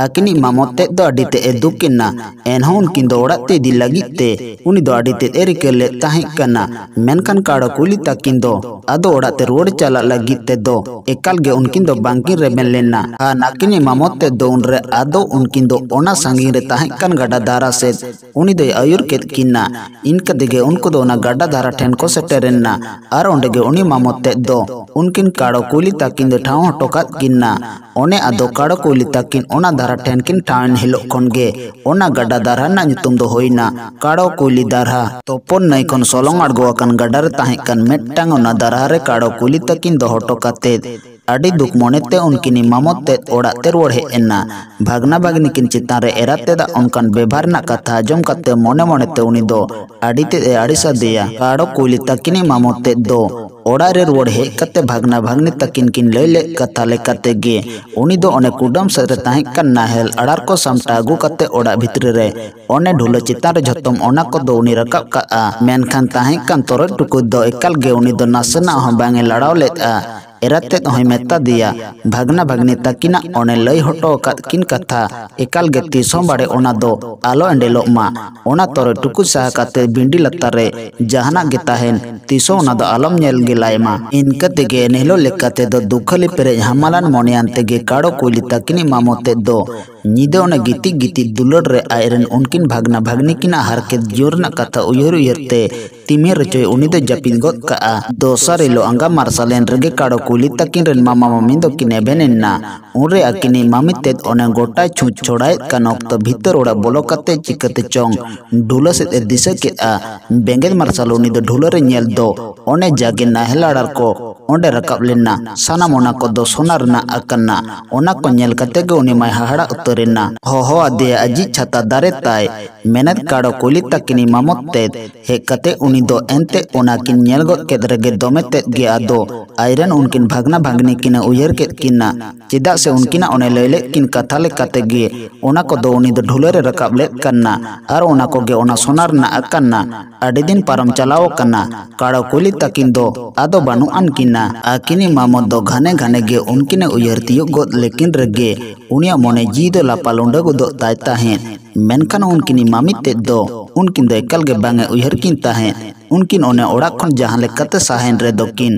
ᱟᱹᱠᱤᱱᱤᱡ ᱢᱟᱢᱚᱛ ᱛᱮᱫ ᱫᱚ ᱟᱹᱰᱤ ᱛᱮᱫ ᱮ ᱫᱩᱠ ᱮᱱᱟ᱾ ᱮᱱᱦᱚᱸ ᱩᱱᱠᱤᱱ ᱫᱚ ᱚᱲᱟᱜ ᱛᱮ ᱤᱫᱤ ᱞᱟᱹᱜᱤᱫ ᱛᱮ ᱩᱱᱤ ᱫᱚ ᱟᱹᱰᱤ ᱛᱮᱫ ᱮ ᱨᱤᱠᱟᱹ ᱞᱮᱫ ᱞᱮᱫ ᱛᱟᱦᱮᱸ ᱠᱟᱱᱟ᱾ ᱢᱮᱱᱠᱷᱟᱱ ᱠᱟᱲᱚ ᱠᱩᱭᱞᱤ ᱛᱟᱹᱠᱤᱱ ᱫᱚ ᱟᱫᱚ ᱚᱲᱟᱜ ᱛᱮ ᱨᱩᱣᱟᱹᱲ ᱪᱟᱞᱟᱜ ᱞᱟᱹᱜᱤᱫ ᱛᱮᱫᱚ ᱮᱠᱟᱞ ᱜᱮ ᱩᱱᱠᱤᱱ ᱫᱚ ᱵᱟᱝᱠᱤᱱ ᱨᱮᱵᱮᱱ ᱞᱮᱱᱟ᱾ ᱟᱨ ᱟᱹᱠᱤᱱᱤᱡ ᱢᱟᱢᱚ ᱛᱮᱫ ᱫᱚ ᱩᱱᱨᱮ ᱟᱫᱚ ᱩᱱᱠᱤᱱ ᱫᱚ ᱚᱱᱟ ᱥᱟᱺᱜᱤᱧ ᱨᱮ ᱛᱟᱦᱮᱸ ᱠᱟᱱ ᱜᱟᱰᱟ ᱫᱷᱟᱨᱟ ᱥᱮᱫ ᱩᱱᱤ ᱫᱚᱭ ᱟᱹᱭᱩᱨ ᱠᱮᱫ ᱠᱤᱱᱟ᱾ ᱤᱱᱠᱟᱹ ᱛᱮᱜᱮ ᱩᱱᱠᱩ ᱫᱚ ᱚᱱᱟ ᱜᱟᱰᱟ ᱫᱷᱟᱨᱟ ᱴᱷᱮᱱ ᱠᱚ ᱥᱮᱴᱮᱨ ᱮᱱᱟ᱾ ᱟᱨ ᱚᱸᱰᱮ ᱜᱮ ᱩᱱᱤ ᱢᱟᱢᱚ ᱛᱮᱫ ᱫᱚ ᱩᱱᱠᱤᱱ ᱠᱟᱲᱚ ᱠᱩᱭᱞᱤ ᱛᱟᱹᱠᱤᱱ ᱫᱚ ᱴᱷᱟᱶ ᱦᱚᱴᱚ ᱠᱟᱫ ᱠᱤᱱᱟ᱾ ᱚᱱᱮ ᱟᱫᱚ ᱠᱟᱲᱚ ᱠᱩᱭᱞᱤ ᱛᱟᱹᱠᱤᱱ ᱚᱱᱟ ᱫᱷᱟᱨᱟ ᱴᱷᱮᱱ ᱠᱤᱱ ᱴᱷᱟᱶ ᱮᱱ ᱦᱤᱞᱳᱜ ᱠᱷᱚᱱ ᱜᱮ ᱚᱱᱟ ᱜᱟᱰᱟ ᱫᱷᱟᱨᱟ ᱨᱮᱱᱟᱜ ᱧᱩᱛᱩᱢ ᱫᱚ ᱦᱩᱭᱱᱟ ᱠᱟᱲᱚ ᱠᱩᱭᱞᱤ ᱫᱷᱟᱨᱟ᱾ ᱛᱚᱯᱚᱱ ᱱᱟᱹᱭ ᱠᱷᱚᱱ ᱥᱚᱞᱚᱝ ᱟᱬᱜᱚ ᱟᱠᱟᱱ ᱜᱟᱰᱟ ᱨᱮ ᱛᱟᱦᱮᱸ ᱠᱟᱱ ᱢᱤᱫᱴᱟᱝ ᱚᱱᱟ ᱫᱷᱟᱨᱟ ᱨᱮ ᱠᱟᱲᱚ ᱠᱩᱭᱞᱤ ᱛᱟᱹᱠᱤᱱ ᱫᱚᱦᱚ ᱦᱚᱴᱚ ᱠᱟᱛᱮ ᱟᱹᱰᱤ ᱫᱩᱠ ᱢᱚᱱᱮᱛᱮ ᱩᱱᱠᱤᱱᱤᱡ ᱢᱟᱢᱚ ᱛᱮᱫ ᱚᱲᱟᱜ ᱛᱮ ᱨᱩᱣᱟᱹᱲ ᱦᱮᱡ ᱮᱱᱟ᱾ ᱵᱷᱟᱜᱽᱱᱟ ᱵᱷᱟᱜᱽᱱᱤ ᱠᱤᱱ ᱪᱮᱛᱟᱱ ᱨᱮ ᱮᱨᱟ ᱛᱮᱫᱟᱜ ᱚᱱᱠᱟᱱ ᱵᱮᱵᱷᱟᱨ ᱨᱮᱱᱟᱜ ᱠᱟᱛᱷᱟ ᱟᱸᱡᱚᱢ ᱠᱟᱛᱮ ᱢᱚᱱᱮ ᱢᱚᱱᱮᱛᱮ ᱩᱱᱤ ᱫᱚ ᱟᱹᱰᱤ ᱛᱮᱫ ᱮ ᱟᱹᱲᱤᱥ ᱟᱫᱮᱭᱟ᱾ ᱠᱟᱲᱚ ᱠᱩᱭᱞᱤ ᱛᱟᱹᱠᱤᱱᱤᱡ ᱢᱟᱢᱚ ᱛᱮᱫ ᱫᱚ ᱚᱲᱟᱜ ᱨᱮ ᱨᱩᱣᱟᱹᱲ ᱦᱮᱡ ᱠᱟᱛᱮ ᱵᱷᱟᱜᱽᱱᱟ ᱵᱷᱟᱜᱽᱱᱤ ᱛᱟᱹᱠᱤᱱ ᱠᱤᱱ ᱞᱟᱹᱭ ᱞᱮᱫ ᱠᱟᱛᱷᱟ ᱞᱮᱠᱟᱛᱮ ᱜᱮ ᱩᱱᱤ ᱫᱚ ᱚᱱᱮ ᱠᱩᱰᱟᱹᱢ ᱥᱮᱫ ᱨᱮ ᱛᱟᱦᱮᱸ ᱠᱟᱱ ᱱᱟᱦᱮᱞ ᱟᱲᱟᱨ ᱠᱚ ᱥᱟᱢᱴᱟᱣ ᱟᱹᱜᱩ ᱠᱟᱛᱮ ᱚᱲᱟᱜ ᱵᱷᱤᱛᱨᱤ ᱨᱮ ᱚᱱᱮ ᱰᱷᱩᱞᱟᱹ ᱪᱮᱛᱟᱱ ᱨᱮ ᱡᱷᱚᱛᱚᱢ ᱚᱱᱟ ᱠᱚᱫᱚ ᱩᱱᱤ ᱨᱟᱠᱟᱵ ᱠᱟᱜᱼᱟ᱾ ᱢᱮᱱᱠᱷᱟᱱ ᱛᱟᱦᱮᱸ ᱠᱟᱱ ᱛᱚᱨᱚᱡ ᱴᱩᱠᱩᱡ ᱫᱚ ᱮᱠᱟᱞ ᱜᱮ ᱩᱱᱤ ᱫᱚ ᱱᱟᱥᱮᱱᱟᱜ ᱦᱚᱸ ᱵᱟᱝ ᱮ ᱞᱟᱲᱟᱣ ᱞᱮᱫᱼᱟ᱾ ᱮᱨᱟ ᱛᱮᱫ ᱦᱚᱸᱭ ᱢᱮᱛᱟ ᱫᱮᱭᱟ, ᱵᱷᱟᱜᱽᱱᱟ ᱵᱷᱟᱜᱽᱱᱤ ᱛᱟᱹᱠᱤᱱᱟᱜ ᱚᱱᱮ ᱞᱟᱹᱭ ᱦᱚᱴᱚ ᱟᱠᱟᱫ ᱠᱤᱱ ᱠᱟᱛᱷᱟ ᱮᱠᱟᱞ ᱜᱮ ᱛᱤᱥ ᱦᱚᱸ ᱵᱟᱲᱮ ᱚᱱᱟ ᱫᱚ ᱟᱞᱚ ᱮᱸᱰᱮᱞᱚᱜ ᱢᱟ᱾ ᱚᱱᱟ ᱛᱚᱨᱚᱡ ᱴᱩᱠᱩᱡ ᱥᱟᱦᱟ ᱠᱟᱛᱮ ᱵᱤᱸᱰᱤ ᱞᱟᱛᱟᱨ ᱨᱮ ᱡᱟᱦᱟᱱᱟᱜ ᱜᱮ ᱛᱟᱦᱮᱱ, ᱛᱤᱥ ᱦᱚᱸ ᱚᱱᱟ ᱫᱚ ᱟᱞᱚᱢ ᱧᱮᱞ ᱜᱮᱞᱟᱭ ᱢᱟ᱾ ᱤᱱᱠᱟᱹ ᱛᱮᱜᱮ ᱮᱱ ᱦᱤᱞᱳᱜ ᱞᱮᱠᱟ ᱛᱮᱫᱚ ᱫᱩᱠᱷᱟᱹᱞᱤ ᱯᱮᱨᱮᱡ ᱦᱟᱢᱟᱞᱟᱱ ᱢᱚᱱᱮᱭᱟᱱ ᱛᱮᱜᱮ ᱠᱟᱲᱚ ᱠᱩᱭᱞᱤ ᱛᱟᱹᱠᱤᱱᱤᱡ ᱢᱟᱢᱚ ᱛᱮᱫ ᱫᱚ ᱧᱤᱫᱟᱹ ᱚᱱᱟ ᱜᱤᱛᱤᱡ ᱜᱤᱛᱤᱡ ᱫᱩᱞᱟᱹᱲ ᱨᱮ ᱟᱡᱨᱮᱱ ᱩᱱᱠᱤᱱ ᱵᱷᱟᱜᱽᱱᱟ ᱵᱷᱟᱜᱽᱱᱤ ᱠᱤᱱᱟᱜ ᱦᱟᱨᱠᱮᱛ ᱡᱤᱭᱚᱱ ᱨᱮᱱᱟᱜ ᱠᱟᱛᱷᱟ ᱩᱭᱦᱟᱹᱨ ᱩᱭᱦᱟᱹᱨ ᱛᱮ ᱛᱤᱢᱤᱨ ᱨᱮᱪᱚᱭ ᱩᱱᱤ ᱫᱚ ᱡᱟᱹᱯᱤᱫ ᱜᱚᱫ ᱠᱟᱜᱼᱟ᱾ ᱫᱚᱥᱟᱨ ᱦᱤᱞᱳᱜ ᱟᱸᱜᱟ ᱢᱟᱨᱥᱟᱞ ᱮᱱ ᱨᱮᱜᱮ ᱠᱟᱲᱚ ᱠᱩᱭᱞᱤ ᱛᱟᱹᱠᱤᱱ ᱨᱮᱱ ᱢᱟᱢᱟ ᱢᱟᱹᱢᱤ ᱫᱚᱠᱤᱱ ᱮᱵᱷᱮᱱ ᱮᱱᱟ᱾ ᱩᱱᱨᱮ ᱟᱹᱠᱤᱱᱤᱡ ᱢᱟᱹᱢᱤ ᱛᱮᱫ ᱚᱱᱮ ᱜᱚᱴᱟᱭ ᱪᱷᱩᱸᱪ ᱪᱷᱚᱲᱟᱭᱮᱫ ᱠᱟᱱ ᱚᱠᱛᱚ ᱵᱷᱤᱛᱟᱹᱨ ᱚᱲᱟᱜ ᱵᱚᱞᱚ ᱠᱟᱛᱮ ᱪᱤᱠᱟᱹᱛᱮ ᱪᱚᱝ ᱰᱷᱩᱞᱟᱹ ᱥᱮᱫ ᱮ ᱫᱤᱥᱟᱹ ᱠᱮᱫᱼᱟ᱾ ᱵᱮᱸᱜᱮᱫ ᱢᱟᱨᱥᱟᱞ ᱩᱱᱤ ᱫᱚ ᱰᱷᱩᱞᱟᱹ ᱨᱮ ᱧᱮᱞ ᱫᱚ ᱚᱱᱮ ᱡᱟᱜᱮ ᱱᱟᱦᱮᱞ ᱟᱲᱟᱨ ᱠᱚ ᱚᱸᱰᱮ ᱨᱟᱠᱟᱵ ᱞᱮᱱᱟ, ᱥᱟᱱᱟᱢ ᱚᱱᱟ ᱠᱚᱫᱚ ᱥᱚᱱᱟ ᱨᱮᱱᱟᱜ ᱟᱠᱟᱱᱟ᱾ ᱚᱱᱟ ᱠᱚ ᱧᱮᱞ ᱠᱟᱛᱮ ᱜᱮ ᱩᱱᱤ ᱢᱟᱭ ᱦᱟᱦᱟᱲᱟ ᱩᱛᱟᱹᱨ ᱮᱱᱟ᱾ ᱦᱚᱦᱚ ᱟᱫᱮᱭᱟ ᱟᱡᱤᱡ ᱪᱷᱟᱛᱟ ᱫᱟᱨᱮ ᱛᱟᱭ, ᱢᱮᱱᱮᱫ ᱠᱟᱲᱚ ᱠᱩᱭᱞᱤ ᱛᱟᱹᱠᱤᱱᱤᱡ ᱢᱟᱢᱚᱛ ᱛᱮᱫ ᱦᱮᱡ ᱠᱟᱛᱮ ᱩᱱᱤ ᱫᱚ ᱮᱱᱛᱮ ᱚᱱᱟ ᱠᱤᱱ ᱧᱮᱞ ᱜᱚᱫ ᱠᱮᱫ ᱨᱮᱜᱮ ᱫᱚᱢᱮ ᱛᱮᱫ ᱜᱮ ᱟᱫᱚ ᱟᱡᱨᱮᱱ ᱩᱱᱠᱤᱱ ᱵᱷᱟᱜᱽᱱᱟ ᱵᱷᱟᱜᱽᱱᱤ ᱠᱤᱱ ᱮ ᱩᱭᱦᱟᱹᱨ ᱠᱮᱫ ᱠᱤᱱᱟ᱾ ᱪᱮᱫᱟᱜ ᱥᱮ ᱩᱱᱠᱤᱱᱟᱜ ᱚᱱᱮ ᱞᱟᱹᱭ ᱞᱮᱫ ᱠᱤᱱ ᱠᱟᱛᱷᱟ ᱞᱮᱠᱟᱛᱮ ᱜᱮ ᱚᱱᱟ ᱠᱚᱫᱚ ᱩᱱᱤ ᱫᱚ ᱰᱷᱩᱞᱟᱹ ᱨᱮ ᱨᱟᱠᱟᱵ ᱞᱮᱫ ᱠᱟᱱᱟ ᱟᱨ ᱚᱱᱟ ᱠᱚᱜᱮ ᱚᱱᱟ ᱥᱚᱱᱟ ᱨᱮᱱᱟᱜ ᱟᱠᱟᱱᱟ᱾ ᱟᱹᱰᱤ ᱫᱤᱱ ᱯᱟᱨᱚᱢ ᱪᱟᱞᱟᱣ ᱟᱠᱟᱱᱟ᱾ ᱠᱟᱲᱚ ᱠᱩᱭᱞᱤ ᱛᱟᱹᱠᱤᱱ ᱫᱚ ᱟᱫᱚ ᱵᱟᱹᱱᱩᱜ ᱟᱱ ᱠᱤᱱᱟ᱾ ᱟᱹᱠᱤᱱᱤᱡ ᱢᱟᱢᱚᱛ ᱫᱚ ᱜᱷᱟᱱᱮ ᱜᱷᱟᱱᱮ ᱜᱮ ᱩᱱᱠᱤᱱ ᱮ ᱩᱭᱦᱟᱹᱨ ᱛᱤᱭᱳᱜ ᱜᱚᱫ ᱞᱮᱠᱤᱱ ᱨᱮᱜᱮ ᱩᱱᱤᱭᱟᱜ ᱢᱚᱱᱮ ᱡᱤᱣᱤ ᱫᱚ ᱞᱟᱯᱟ ᱞᱩᱸᱰᱟᱹ ᱜᱚᱫᱚᱜ ᱛᱟᱭ ᱛᱟᱦᱮᱸᱫ᱾ ᱢᱮᱱᱠᱷᱟᱱ ᱩᱱᱠᱤᱱᱤᱡ ᱢᱟᱢᱤ ᱛᱮᱫ ᱫᱚ ᱩᱱᱠᱤᱱ ᱫᱚ ᱮᱠᱟᱞ ᱜᱮ ᱵᱟᱝ ᱮ ᱩᱭᱦᱟᱹᱨ ᱠᱤᱱ ᱛᱟᱦᱮᱸᱫ᱾ ᱩᱱᱠᱤᱱ ᱚᱱᱮ ᱚᱲᱟᱜ ᱠᱷᱚᱱ ᱡᱟᱦᱟᱸ ᱞᱮᱠᱟᱛᱮ ᱥᱟᱦᱟᱭᱮᱱ ᱨᱮᱫᱚ ᱠᱤᱱ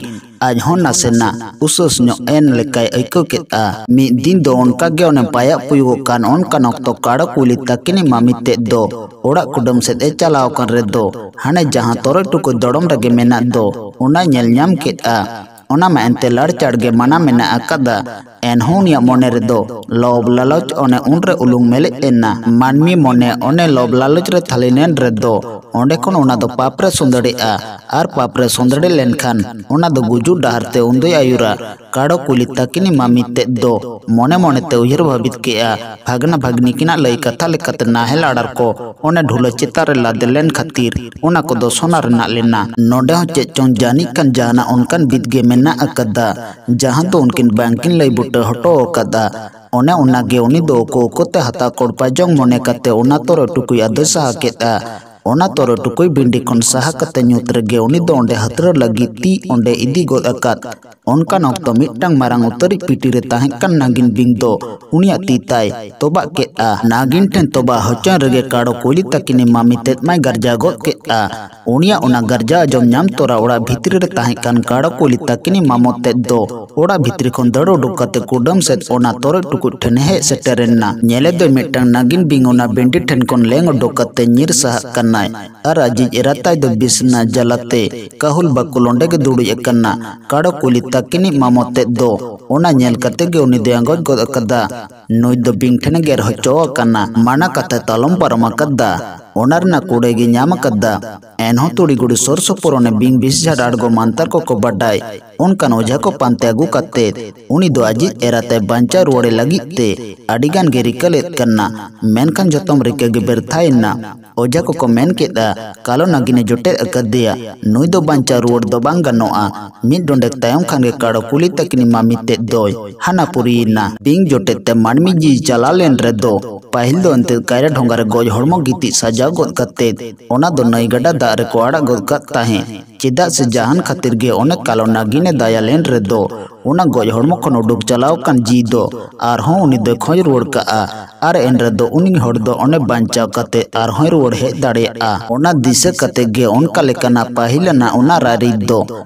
ᱟᱡ ᱦᱚᱸ ᱱᱟᱥᱮᱱᱟᱜ ᱩᱥᱟᱹᱥ ᱧᱚᱜ ᱮᱱ ᱞᱮᱠᱟᱭ ᱟᱹᱭᱠᱟᱹᱣ ᱠᱮᱫᱼᱟ᱾ ᱢᱤᱫ ᱫᱤᱱ ᱫᱚ ᱚᱱᱠᱟ ᱜᱮ ᱚᱱᱮ ᱯᱟᱭᱟᱜ ᱯᱩᱭᱩᱜᱚᱜ ᱠᱟᱱ ᱚᱱᱠᱟᱱ ᱚᱠᱛᱚ ᱠᱟᱲᱚ ᱠᱩᱭᱞᱤ ᱛᱟᱹᱠᱤᱱᱤᱡ ᱢᱟᱢᱤ ᱛᱮᱫ ᱫᱚ ᱚᱲᱟᱜ ᱠᱩᱰᱟᱹᱢ ᱥᱮᱫ ᱮ ᱪᱟᱞᱟᱣ ᱟᱠᱟᱱ ᱨᱮᱫᱚ ᱦᱟᱱᱮ ᱡᱟᱦᱟᱸ ᱛᱚᱨᱚᱡ ᱴᱩᱠᱩᱡ ᱫᱚᱲᱚᱢ ᱨᱮᱜᱮ ᱢᱮᱱᱟᱜ ᱫᱚ ᱚᱱᱟᱭ ᱧᱮᱞ ᱧᱟᱢ ᱠᱮᱫᱼᱟ᱾ ᱚᱱᱟ ᱢᱟ ᱮᱱᱛᱮ ᱞᱟᱲᱪᱟᱲ ᱜᱮ ᱢᱟᱱᱟ ᱢᱮᱱᱟᱜ ᱟᱠᱟᱫᱟ᱾ ᱮᱱᱦᱚᱸ ᱩᱱᱤᱭᱟᱜ ᱢᱚᱱᱮ ᱨᱮᱫᱚ ᱞᱚᱵᱽ ᱞᱟᱞᱚᱪ ᱚᱱᱮ ᱩᱱᱨᱮ ᱩᱞᱩᱝ ᱢᱮᱞᱮᱡ ᱮᱱᱟ᱾ ᱢᱟᱹᱱᱢᱤ ᱢᱚᱱᱮ ᱚᱱᱮ ᱞᱚᱵᱽ ᱞᱟᱞᱚᱪ ᱨᱮ ᱛᱷᱟᱹᱞᱤ ᱞᱮᱱ ᱨᱮᱫᱚ ᱚᱸᱰᱮ ᱠᱷᱚᱱ ᱚᱱᱟ ᱫᱚ ᱯᱟᱯ ᱨᱮ ᱥᱚᱸᱫᱮᱲᱮᱜᱼᱟ᱾ ᱟᱨ ᱯᱟᱯ ᱨᱮ ᱥᱚᱸᱫᱮᱲ ᱞᱮᱱᱠᱷᱟᱱ ᱚᱱᱟ ᱫᱚ ᱜᱩᱡᱩᱜ ᱰᱟᱦᱟᱨ ᱛᱮ ᱩᱱᱫᱚᱭ ᱟᱹᱭᱩᱨᱟ᱾ ᱠᱟᱲᱚ ᱠᱩᱭᱞᱤ ᱛᱟᱹᱠᱤᱱᱤᱡ ᱢᱟᱢᱤ ᱛᱮᱫ ᱫᱚ ᱢᱚᱱᱮ ᱢᱚᱱᱮ ᱛᱮ ᱩᱭᱦᱟᱹᱨ ᱵᱷᱟᱹᱵᱤᱛ ᱠᱮᱫᱼᱟ, ᱵᱷᱟᱜᱽᱱᱟ ᱵᱷᱟᱜᱽᱱᱤ ᱠᱤᱱᱟᱜ ᱞᱟᱹᱭ ᱠᱟᱛᱷᱟ ᱞᱮᱠᱟᱛᱮ ᱱᱟᱦᱮᱞ ᱟᱲᱟᱨ ᱠᱚ ᱚᱱᱮ ᱰᱷᱩᱞᱟᱹ ᱪᱮᱛᱟᱱ ᱨᱮ ᱞᱟᱫᱮ ᱞᱮᱱ ᱠᱷᱟᱹᱛᱤᱨ ᱚᱱᱟ ᱠᱚᱫᱚ ᱥᱚᱱᱟ ᱨᱮᱱᱟᱜ ᱞᱮᱱᱟ᱾ ᱱᱚᱰᱮ ᱦᱚᱸ ᱪᱮᱫ ᱪᱚᱝ ᱡᱟᱹᱱᱤᱡ ᱠᱷᱟᱱ ᱡᱟᱦᱟᱱᱟᱜ ᱚᱱᱠᱟᱱ ᱵᱤᱫ ᱜᱮ ᱢᱮᱱᱟᱜ ᱟᱠᱟᱫᱟ, ᱡᱟᱦᱟᱸ ᱫᱚ ᱩᱱᱠᱤᱱ ᱵᱟᱝᱠᱤᱱ ᱞᱟᱹᱭ ᱵᱩᱴᱟᱹ ᱦᱚᱴᱚ ᱟᱠᱟᱫᱟ᱾ ᱚᱱᱮ ᱚᱱᱟᱜᱮ ᱩᱱᱤ ᱫᱚ ᱩᱠᱩ ᱩᱠᱩ ᱛᱮ ᱦᱟᱛᱟᱣ ᱠᱚᱲᱯᱟ ᱡᱚᱝ ᱢᱚᱱᱮ ᱠᱟᱛᱮ ᱚᱱᱟ ᱛᱚᱨᱚᱡ ᱴᱩᱠᱩᱡ ᱟᱫᱚᱭ ᱥᱟᱦᱟ ᱠᱮᱫᱼᱟ᱾ ᱚᱱᱟ ᱛᱚᱨᱚᱡ ᱴᱩᱠᱩᱡ ᱵᱤᱱᱰᱤ ᱠᱷᱚᱱ ᱥᱟᱦᱟ ᱠᱟᱛᱮ ᱧᱩᱛ ᱨᱮᱜᱮ ᱩᱱᱤ ᱫᱚ ᱚᱸᱰᱮ ᱦᱟᱛᱨᱟᱹ ᱞᱟᱹᱜᱤᱫ ᱛᱤ ᱚᱸᱰᱮ ᱤᱫᱤ ᱜᱚᱫ ᱟᱠᱟᱫ᱾ ᱚᱱᱠᱟᱱ ᱚᱠᱛᱚ ᱢᱤᱫᱴᱟᱝ ᱢᱟᱨᱟᱝ ᱩᱛᱟᱹᱨᱤᱡ ᱯᱤᱴᱤ ᱨᱮ ᱛᱟᱦᱮᱸ ᱠᱟᱱ ᱱᱟᱜᱤᱱ ᱵᱤᱧ ᱫᱚ ᱩᱱᱤᱭᱟᱜ ᱛᱤ ᱛᱟᱭ ᱛᱚᱵᱟᱜ ᱠᱮᱫᱼᱟ᱾ ᱱᱟᱜᱤᱱ ᱴᱷᱮᱱ ᱛᱚᱵᱟᱜ ᱦᱚᱪᱚᱭ ᱨᱮᱜᱮ ᱠᱟᱲᱚ ᱠᱩᱭᱞᱤ ᱛᱟᱹᱠᱤᱱᱤᱡ ᱢᱟᱢᱤ ᱛᱮᱫ ᱢᱟᱭ ᱜᱟᱨᱡᱟᱣ ᱜᱚᱫ ᱠᱮᱫᱼᱟ᱾ ᱩᱱᱤᱭᱟᱜ ᱚᱱᱟ ᱜᱟᱨᱡᱟᱣ ᱟᱸᱡᱚᱢ ᱧᱟᱢ ᱛᱚᱨᱟ ᱚᱲᱟᱜ ᱵᱷᱤᱛᱨᱤ ᱨᱮ ᱛᱟᱦᱮᱸ ᱠᱟᱱ ᱠᱟᱲᱚ ᱠᱩᱭᱞᱤ ᱛᱟᱹᱠᱤᱱᱤᱡ ᱢᱟᱢᱚ ᱛᱮᱫ ᱫᱚ ᱚᱲᱟᱜ ᱵᱷᱤᱛᱨᱤ ᱠᱷᱚᱱ ᱫᱟᱹᱲ ᱩᱰᱩᱠ ᱠᱟᱛᱮ ᱠᱩᱰᱟᱹᱢ ᱥᱮᱫ ᱚᱱᱟ ᱛᱚᱨᱚᱡ ᱴᱩᱠᱩᱡ ᱴᱷᱮᱱᱮ ᱦᱮᱡ ᱥᱮᱴᱮᱨ ᱮᱱᱟ᱾ ᱧᱮᱞᱮ ᱫᱚᱭ ᱢᱤᱫᱴᱟᱝ ᱱᱟᱜᱤᱱ ᱵᱤᱧ ᱚᱱᱟ ᱵᱤᱱᱰᱤ ᱴᱷᱮᱱ ᱠᱷᱚᱱ ᱞᱮᱝ ᱩᱰᱩᱠ ᱠᱟᱛᱮ ᱧᱤᱨ ᱥᱟᱦᱟᱜ ᱠᱟᱱᱟᱭ᱾ ᱟᱨ ᱟᱡᱤᱡ ᱮᱨᱟ ᱛᱟᱭ ᱫᱚ ᱵᱤᱥᱱᱟ ᱡᱟᱞᱟᱛᱮ ᱠᱟᱹᱦᱩᱞ ᱵᱟᱹᱠᱩᱞ ᱚᱸᱰᱮ ᱜᱮ ᱫᱩᱲᱩᱵ ᱟᱠᱟᱱᱟ᱾ ᱠᱟᱲᱚ ᱠᱩᱭᱞᱤ ᱛᱟᱹᱠᱤᱱᱤᱡ ᱢᱟᱢᱚ ᱛᱮᱫ ᱫᱚ ᱚᱱᱟ ᱧᱮᱞ ᱠᱟᱛᱮ ᱜᱮ ᱩᱱᱤ ᱫᱚᱭ ᱟᱸᱜᱚᱪ ᱜᱚᱫ ᱟᱠᱟᱫᱟ, ᱱᱩᱭ ᱫᱚ ᱵᱤᱧ ᱴᱷᱮᱱᱮ ᱜᱮᱨ ᱦᱚᱪᱚ ᱟᱠᱟᱱᱟ᱾ ᱢᱟᱱᱟ ᱠᱟᱛᱷᱟ ᱛᱟᱞᱚᱢ ᱯᱟᱨᱚᱢ ᱟᱠᱟᱫᱟ, ᱚᱱᱟ ᱨᱮᱱᱟᱜ ᱠᱩᱲᱟᱹᱭ ᱜᱮ ᱧᱟᱢ ᱟᱠᱟᱫᱟ᱾ ᱮᱱᱦᱚᱸ ᱛᱩᱲᱤ ᱜᱩᱲᱤ ᱥᱩᱨ ᱥᱩᱯᱩᱨ ᱚᱱᱮ ᱵᱤᱧ ᱵᱤᱥ ᱡᱷᱟᱰ ᱟᱬᱜᱚ ᱢᱟᱱᱛᱟᱨ ᱠᱚᱠᱚ ᱵᱟᱰᱟᱭ ᱚᱱᱠᱟᱱ ᱚᱡᱷᱟ ᱠᱚ ᱯᱟᱱᱛᱮ ᱟᱹᱜᱩ ᱠᱟᱛᱮ ᱩᱱᱤ ᱫᱚ ᱟᱡᱤᱡ ᱮᱨᱟᱛᱮ ᱵᱟᱧᱪᱟᱣ ᱨᱩᱣᱟᱹᱲᱮ ᱞᱟᱹᱜᱤᱫ ᱛᱮ ᱟᱹᱰᱤ ᱜᱟᱱ ᱜᱮ ᱨᱤᱠᱟᱹ ᱞᱮᱫ ᱠᱟᱱᱟ᱾ ᱢᱮᱱᱠᱷᱟᱱ ᱡᱚᱛᱚᱢ ᱨᱤᱠᱟᱹ ᱜᱮ ᱵᱮᱨᱛᱷᱟᱭᱮᱱᱟ᱾ ᱚᱡᱷᱟ ᱠᱚᱠᱚ ᱢᱮᱱ ᱠᱮᱫᱼᱟ, ᱠᱟᱞᱚ ᱱᱟᱜᱤᱱᱮ ᱡᱚᱴᱮᱫ ᱟᱠᱟᱫᱮᱭᱟ, ᱱᱩᱭ ᱫᱚ ᱵᱟᱧᱪᱟᱣ ᱨᱩᱣᱟᱹᱲ ᱫᱚ ᱵᱟᱝ ᱜᱟᱱᱚᱜᱼᱟ᱾ ᱢᱤᱫ ᱰᱚᱸᱰᱮᱠ ᱛᱟᱭᱚᱢ ᱠᱷᱟᱱ ᱜᱮ ᱠᱟᱲᱚ ᱠᱩᱭᱞᱤ ᱛᱟᱹᱠᱤᱱᱤᱡ ᱢᱟᱢᱤ ᱛᱮᱫ ᱫᱚᱭ ᱦᱟᱱᱟ ᱯᱩᱨᱤᱭᱮᱱᱟ᱾ ᱵᱤᱧ ᱡᱚᱴᱮᱫ ᱛᱮ ᱢᱟᱹᱱᱢᱤ ᱡᱤᱣᱤ ᱪᱟᱞᱟᱣ ᱞᱮᱱ ᱨᱮᱫᱚ ᱯᱟᱹᱦᱤᱞ ᱫᱚ ᱮᱱᱛᱮ ᱠᱟᱭᱨᱟ ᱰᱷᱚᱸᱜᱟ ᱨᱮ ᱜᱚᱡ ᱦᱚᱲᱢᱚ ᱜᱤᱛᱤᱡ ᱥᱟᱡᱟᱣ ᱜᱚᱫ ᱠᱟᱛᱮ ᱚᱱᱟ ᱫᱚ ᱱᱟᱹᱭ ᱜᱟᱰᱟ ᱫᱟᱜ ᱨᱮᱠᱚ ᱟᱲᱟᱜ ᱜᱚᱫ ᱠᱟᱫ ᱛᱟᱦᱮᱸᱫ᱾ ᱪᱮᱫᱟᱜ ᱥᱮ ᱡᱟᱦᱟᱱ ᱠᱷᱟᱹᱛᱤᱨ ᱜᱮ ᱚᱱᱮ ᱠᱟᱞᱚ ᱱᱟᱜᱤᱱᱮ ᱫᱟᱭᱟ ᱞᱮᱱ ᱨᱮᱫᱚ, ᱚᱱᱟ ᱜᱚᱡ ᱦᱚᱲᱢᱚ ᱠᱷᱚᱱ ᱩᱰᱩᱠ ᱪᱟᱞᱟᱣ ᱟᱠᱟᱱ ᱡᱤᱣᱤ ᱫᱚ ᱟᱨᱦᱚᱸ ᱩᱱᱤ ᱫᱚᱭ ᱠᱷᱚᱡᱽ ᱨᱩᱣᱟᱹᱲ ᱠᱟᱜᱼᱟ᱾ ᱟᱨ ᱮᱱ ᱨᱮᱫᱚ ᱩᱱᱤ ᱦᱚᱲ ᱫᱚ ᱚᱱᱮ ᱵᱟᱧᱪᱟᱣ ᱠᱟᱛᱮ ᱟᱨᱦᱚᱸᱭ ᱨᱩᱣᱟᱹᱲ ᱦᱮᱡ ᱫᱟᱲᱮᱭᱟᱜᱼᱟ᱾ ᱚᱱᱟ ᱫᱤᱥᱟᱹ ᱠᱟᱛᱮ ᱜᱮ ᱚᱱᱠᱟ ᱞᱮᱠᱟᱱᱟᱜ ᱯᱟᱹᱦᱤᱞ ᱟᱱᱟᱜ ᱚᱱᱟ ᱨᱟᱭᱨᱤᱛ ᱫᱚ᱾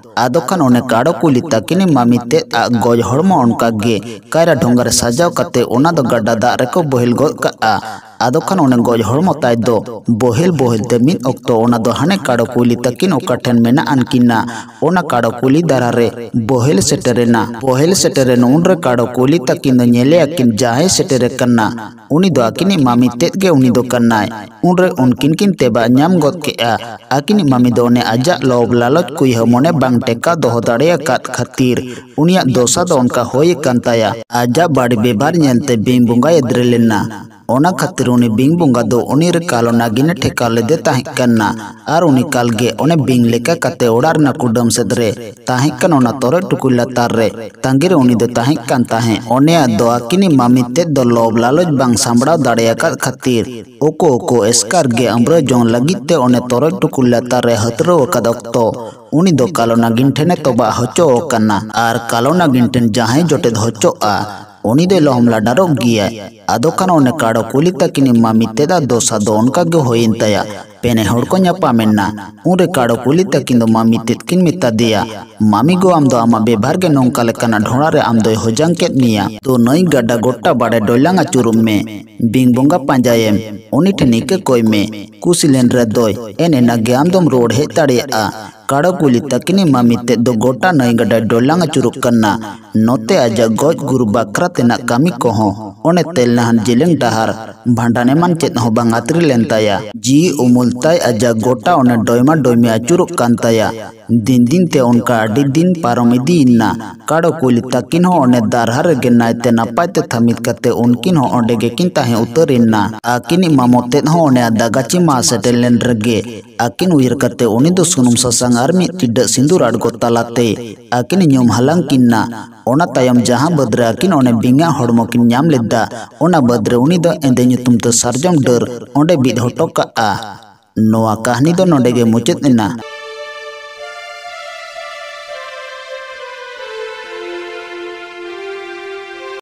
ᱟᱫᱚ ᱠᱷᱟᱱ ᱚᱱᱮ ᱠᱟᱲᱚ ᱠᱩᱞᱤ ᱛᱟᱹᱠᱤᱱᱤᱡ ᱢᱟᱢᱤ ᱛᱮᱫ ᱟᱜ ᱜᱚᱡ ᱦᱚᱲᱢᱚ ᱚᱱᱠᱟ ᱜᱮ ᱠᱟᱭᱨᱟ ᱰᱷᱚᱸᱜᱟ ᱨᱮ ᱥᱟᱡᱟᱣ ᱠᱟᱛᱮ ᱚᱱᱟ ᱫᱚ ᱜᱟᱰᱟ ᱫᱟᱜ ᱨᱮᱠᱚ ᱵᱚᱦᱮᱞ ᱜᱚᱫ ᱠᱟᱜᱼᱟ᱾ ᱟᱫᱚ ᱠᱷᱟᱱ ᱚᱱᱮ ᱜᱚᱡ ᱦᱚᱲᱢᱚ ᱛᱟᱭ ᱫᱚ ᱵᱚᱦᱮᱞ ᱵᱚᱦᱮᱞ ᱛᱮ ᱢᱤᱫ ᱚᱠᱛᱚ ᱚᱱᱟ ᱫᱚ ᱦᱟᱱᱮ ᱠᱟᱲᱚ ᱠᱩᱞᱤ ᱛᱟᱹᱠᱤᱱ ᱚᱠᱟ ᱴᱷᱮᱱ ᱢᱮᱱᱟᱜ ᱟᱱᱠᱤᱱᱟ, ᱚᱱᱟ ᱠᱟᱲᱚ ᱠᱩᱞᱤ ᱫᱟᱨᱟ ᱨᱮ ᱵᱚᱦᱮᱞ ᱥᱮᱴᱮᱨᱮᱱᱟ᱾ ᱵᱚᱦᱮᱞ ᱥᱮᱴᱮᱨᱮᱱ ᱩᱱᱨᱮ ᱠᱟᱲᱚ ᱠᱩᱞᱤ ᱛᱟᱹᱠᱤᱱ ᱫᱚ ᱧᱮᱞᱮ ᱟᱹᱠᱤᱱ ᱡᱟᱦᱟᱸᱭ ᱥᱮᱴᱮᱨ ᱟᱠᱟᱱᱟ, ᱩᱱᱤ ᱫᱚ ᱟᱹᱠᱤᱱᱤᱡ ᱢᱟᱢᱤ ᱛᱮᱫ ᱜᱮ ᱩᱱᱤ ᱫᱚ ᱠᱟᱱᱟᱭ᱾ ᱩᱱᱨᱮ ᱩᱱᱠᱤᱱ ᱠᱤᱱ ᱛᱮᱵᱟᱜ ᱧᱟᱢ ᱜᱚᱫ ᱠᱮᱫᱼᱟ᱾ ᱟᱹᱠᱤᱱᱤᱡ ᱢᱟᱢᱤ ᱫᱚ ᱚᱱᱮ ᱟᱡᱟᱜ ᱞᱚᱵᱽ ᱞᱟᱞᱚᱪ ᱠᱩᱭᱦᱟᱹ ᱢᱚᱱᱮ ᱵᱟᱝ ᱴᱮᱠᱟᱣ ᱫᱚᱦᱚ ᱫᱟᱲᱮ ᱟᱠᱟᱫ ᱠᱷᱟᱹᱛᱤᱨ ᱩᱱᱤᱭᱟᱜ ᱫᱚᱥᱟ ᱫᱚ ᱚᱱᱠᱟ ᱦᱩᱭ ᱟᱠᱟᱱ ᱛᱟᱭᱟ᱾ ᱟᱡᱟᱜ ᱵᱟᱹᱲᱤᱡ ᱵᱮᱵᱷᱟᱨ ᱧᱮᱞᱛᱮ ᱵᱤᱧ ᱵᱚᱸᱜᱟᱭ ᱮᱫᱽᱨᱮ ᱞᱮᱱᱟ᱾ ᱚᱱᱟ ᱠᱷᱟᱹᱛᱤᱨ ᱩᱱᱤ ᱵᱤᱧ ᱵᱚᱸᱜᱟ ᱫᱚ ᱩᱱᱤ ᱨᱮ ᱠᱟᱞᱚ ᱱᱟᱜᱤᱱᱮ ᱴᱷᱮᱠᱟᱣ ᱞᱮᱫᱮ ᱛᱟᱦᱮᱸ ᱠᱟᱱᱟ᱾ ᱟᱨ ᱩᱱᱤ ᱠᱟᱞ ᱜᱮ ᱚᱱᱮ ᱵᱤᱧ ᱞᱮᱠᱟ ᱠᱟᱛᱮ ᱚᱲᱟᱜ ᱨᱮᱱᱟᱜ ᱠᱩᱰᱟᱹᱢ ᱥᱮᱫ ᱨᱮ ᱛᱟᱦᱮᱸ ᱠᱟᱱ ᱚᱱᱟ ᱛᱚᱨᱚᱡ ᱴᱩᱠᱩᱡ ᱞᱟᱛᱟᱨ ᱨᱮ ᱛᱟᱺᱜᱤ ᱨᱮ ᱩᱱᱤ ᱫᱚ ᱛᱟᱦᱮᱸ ᱠᱟᱱ ᱛᱟᱦᱮᱸᱫ᱾ ᱚᱱᱮ ᱟᱫᱚ ᱟᱹᱠᱤᱱᱤᱡ ᱢᱟᱢᱤ ᱛᱮᱫ ᱫᱚ ᱞᱚᱵᱽ ᱞᱟᱞᱚᱪ ᱵᱟᱝ ᱥᱟᱢᱵᱲᱟᱣ ᱫᱟᱲᱮ ᱟᱠᱟᱫ ᱠᱷᱟᱹᱛᱤᱨ ᱩᱠᱩ ᱩᱠᱩ ᱮᱥᱠᱟᱨ ᱜᱮ ᱟᱢᱵᱽᱨᱟᱹ ᱡᱚᱝ ᱞᱟᱹᱜᱤᱫ ᱛᱮ ᱚᱱᱮ ᱛᱚᱨᱚᱡ ᱴᱩᱠᱩᱡ ᱞᱟᱛᱟᱨ ᱨᱮ ᱦᱟᱹᱛᱨᱟᱹᱣ ᱟᱠᱟᱫ ᱚᱠᱛᱚ ᱩᱱᱤ ᱫᱚ ᱠᱟᱞᱚ ᱱᱟᱜᱤᱱ ᱴᱷᱮᱱᱮ ᱛᱚᱵᱟᱜ ᱦᱚᱪᱚ ᱟᱠᱟᱱᱟ᱾ ᱟᱨ ᱠᱟᱞᱚ ᱱᱟᱜᱤᱱ ᱴᱷᱮᱱ ᱡᱟᱦᱟᱸᱭ ᱡᱚᱴᱮᱫ ᱦᱚᱪᱚᱜᱼᱟ, ᱩᱱᱤ ᱫᱚᱭ ᱞᱚᱦᱚᱢ ᱞᱟᱰᱟᱨᱚᱜ ᱜᱮᱭᱟᱭ᱾ ᱟᱫᱚ ᱠᱷᱟᱱ ᱚᱱᱮ ᱠᱟᱲᱚ ᱠᱩᱞᱤ ᱛᱟᱹᱠᱤᱱᱤᱡ ᱢᱟᱢᱤ ᱛᱮᱫᱟᱜ ᱫᱚᱥᱟ ᱫᱚ ᱚᱱᱠᱟ ᱜᱮ ᱦᱩᱭᱮᱱ ᱛᱟᱭᱟ᱾ ᱯᱮᱱᱮ ᱦᱚᱲ ᱠᱚ ᱧᱟᱯᱟᱢ ᱮᱱᱟ᱾ ᱩᱱᱨᱮ ᱠᱟᱲᱚ ᱠᱩᱞᱤ ᱛᱟᱹᱠᱤᱱ ᱫᱚ ᱢᱟᱢᱤ ᱛᱮᱫ ᱠᱤᱱ ᱢᱮᱛᱟ ᱫᱮᱭᱟ, "ᱢᱟᱢᱤ ᱜᱚ, ᱟᱢ ᱫᱚ ᱟᱢᱟᱜ ᱵᱮᱵᱷᱟᱨ ᱜᱮ ᱱᱚᱝᱠᱟ ᱞᱮᱠᱟᱱᱟᱜ ᱰᱷᱚᱲᱟ ᱨᱮ ᱟᱢ ᱫᱚᱭ ᱦᱚᱡᱟᱝ ᱠᱮᱫ ᱢᱮᱭᱟ᱾ ᱛᱚ ᱱᱟᱹᱭ ᱜᱟᱰᱟ ᱜᱚᱴᱟ ᱵᱟᱲᱮ ᱰᱚᱭᱞᱟᱝ ᱟᱹᱪᱩᱨᱚᱜ ᱢᱮ, ᱵᱤᱧ ᱵᱚᱸᱜᱟ ᱯᱟᱸᱡᱟᱭᱮᱢ, ᱩᱱᱤ ᱴᱷᱮᱱ ᱤᱠᱟᱹ ᱠᱚᱭ ᱢᱮ᱾ ᱠᱩᱥᱤ ᱞᱮᱱ ᱨᱮ ᱫᱚᱭ, ᱮᱱ ᱮᱱᱟ ᱜᱮ ᱟᱢ ᱫᱚᱢ ᱨᱩᱣᱟᱹᱲ ᱦᱮᱡ ᱫᱟᱲᱮᱭᱟᱜᱼᱟ᱾" ᱠᱟᱲᱚ ᱠᱩᱞᱤ ᱛᱟᱹᱠᱤᱱᱤᱡ ᱢᱟᱢᱤ ᱛᱮᱫ ᱫᱚ ᱜᱚᱴᱟ ᱱᱟᱹᱭ ᱜᱟᱰᱟᱭ ᱰᱚᱭᱞᱟᱝ ᱟᱹᱪᱩᱨᱚᱜ ᱠᱟᱱᱟ᱾ ᱱᱚᱛᱮ ᱟᱡᱟᱜ ᱜᱚᱡ ᱜᱩᱨ ᱵᱟᱠᱷᱨᱟ ᱛᱮᱱᱟᱜ ᱠᱟᱹᱢᱤ ᱠᱚᱦᱚᱸ ᱚᱱᱮ ᱛᱮᱞᱱᱟᱦᱟᱱ ᱡᱮᱞᱮᱧ ᱰᱟᱦᱟᱨ ᱵᱷᱟᱸᱰᱟᱱ ᱮᱢᱟᱱ ᱪᱮᱫ ᱦᱚᱸ ᱵᱟᱝ ᱟᱹᱛᱨᱤ ᱞᱮᱱ ᱛᱟᱭᱟ᱾ ᱡᱤᱣᱤ ᱩᱢᱩᱞ ᱛᱟᱭ ᱟᱡᱟᱜ ᱜᱚᱴᱟ ᱚᱱᱮ ᱰᱚᱭᱢᱟ ᱰᱚᱭᱢᱤ ᱟᱹᱪᱩᱨᱚᱜ ᱠᱟᱱ ᱛᱟᱭᱟ᱾ ᱫᱤᱱ ᱫᱤᱱ ᱛᱮ ᱚᱱᱠᱟ ᱟᱹᱰᱤ ᱫᱤᱱ ᱯᱟᱨᱚᱢ ᱤᱫᱤᱭᱮᱱᱟ᱾ ᱠᱟᱲᱚ ᱠᱩᱞᱤ ᱛᱟᱹᱠᱤᱱ ᱦᱚᱸ ᱚᱱᱮ ᱫᱟᱨᱦᱟ ᱨᱮᱜᱮ ᱱᱟᱭᱛᱮ ᱱᱟᱯᱟᱭ ᱛᱮ ᱛᱷᱟᱹᱢᱤᱫ ᱠᱟᱛᱮ ᱩᱱᱠᱤᱱ ᱦᱚᱸ ᱚᱸᱰᱮ ᱜᱮᱠᱤᱱ ᱛᱟᱦᱮᱸ ᱩᱛᱟᱹᱨ ᱮᱱᱟ᱾ ᱟᱹᱠᱤᱱᱤᱡ ᱢᱟᱢᱚ ᱛᱮᱫ ᱦᱚᱸ ᱚᱱᱮ ᱟᱫᱟ ᱜᱟᱹᱪᱷᱤ ᱢᱟ ᱥᱮᱴᱮᱨ ᱞᱮᱱ ᱨᱮᱜᱮ ᱟᱹᱠᱤᱱ ᱩᱭᱦᱟᱹᱨ ᱠᱟᱛᱮ ᱩᱱᱤ ᱫᱚ ᱥᱩᱱᱩᱢ ᱥᱟᱥᱟᱝ ᱟᱨ ᱢᱤᱫ ᱴᱤᱰᱟᱹᱜ ᱥᱤᱸᱫᱩᱨ ᱟᱬᱜᱚ ᱛᱟᱞᱟᱛᱮ ᱟᱹᱠᱤᱱ ᱧᱩᱢ ᱦᱟᱞᱟᱝ ᱠᱤᱱᱟ᱾ ᱚᱱᱟ ᱛᱟᱭᱚᱢ ᱡᱟᱦᱟᱸ ᱵᱟᱹᱫᱽ ᱨᱮ ᱟᱹᱠᱤᱱ ᱚᱱᱮ ᱵᱤᱧᱟᱜ ᱦᱚᱲᱢᱚ ᱠᱤᱱ ᱧᱟᱢ ᱞᱮᱫᱟ, ᱚᱱᱟ ᱵᱟᱹᱫᱽ ᱨᱮ ᱩᱱᱤ ᱫᱚ ᱮᱸᱫᱮ ᱧᱩᱛᱩᱢ ᱛᱮ ᱥᱟᱨᱡᱚᱢ ᱰᱟᱹᱨ ᱚᱸᱰᱮ ᱵᱤᱫ ᱦᱚᱴᱚ ᱠᱟᱜᱼᱟ᱾ ᱱᱚᱣᱟ ᱠᱟᱹᱦᱱᱤ ᱫᱚ ᱱᱚᱰᱮ ᱜᱮ ᱢᱩᱪᱟᱹᱫ ᱮᱱᱟ᱾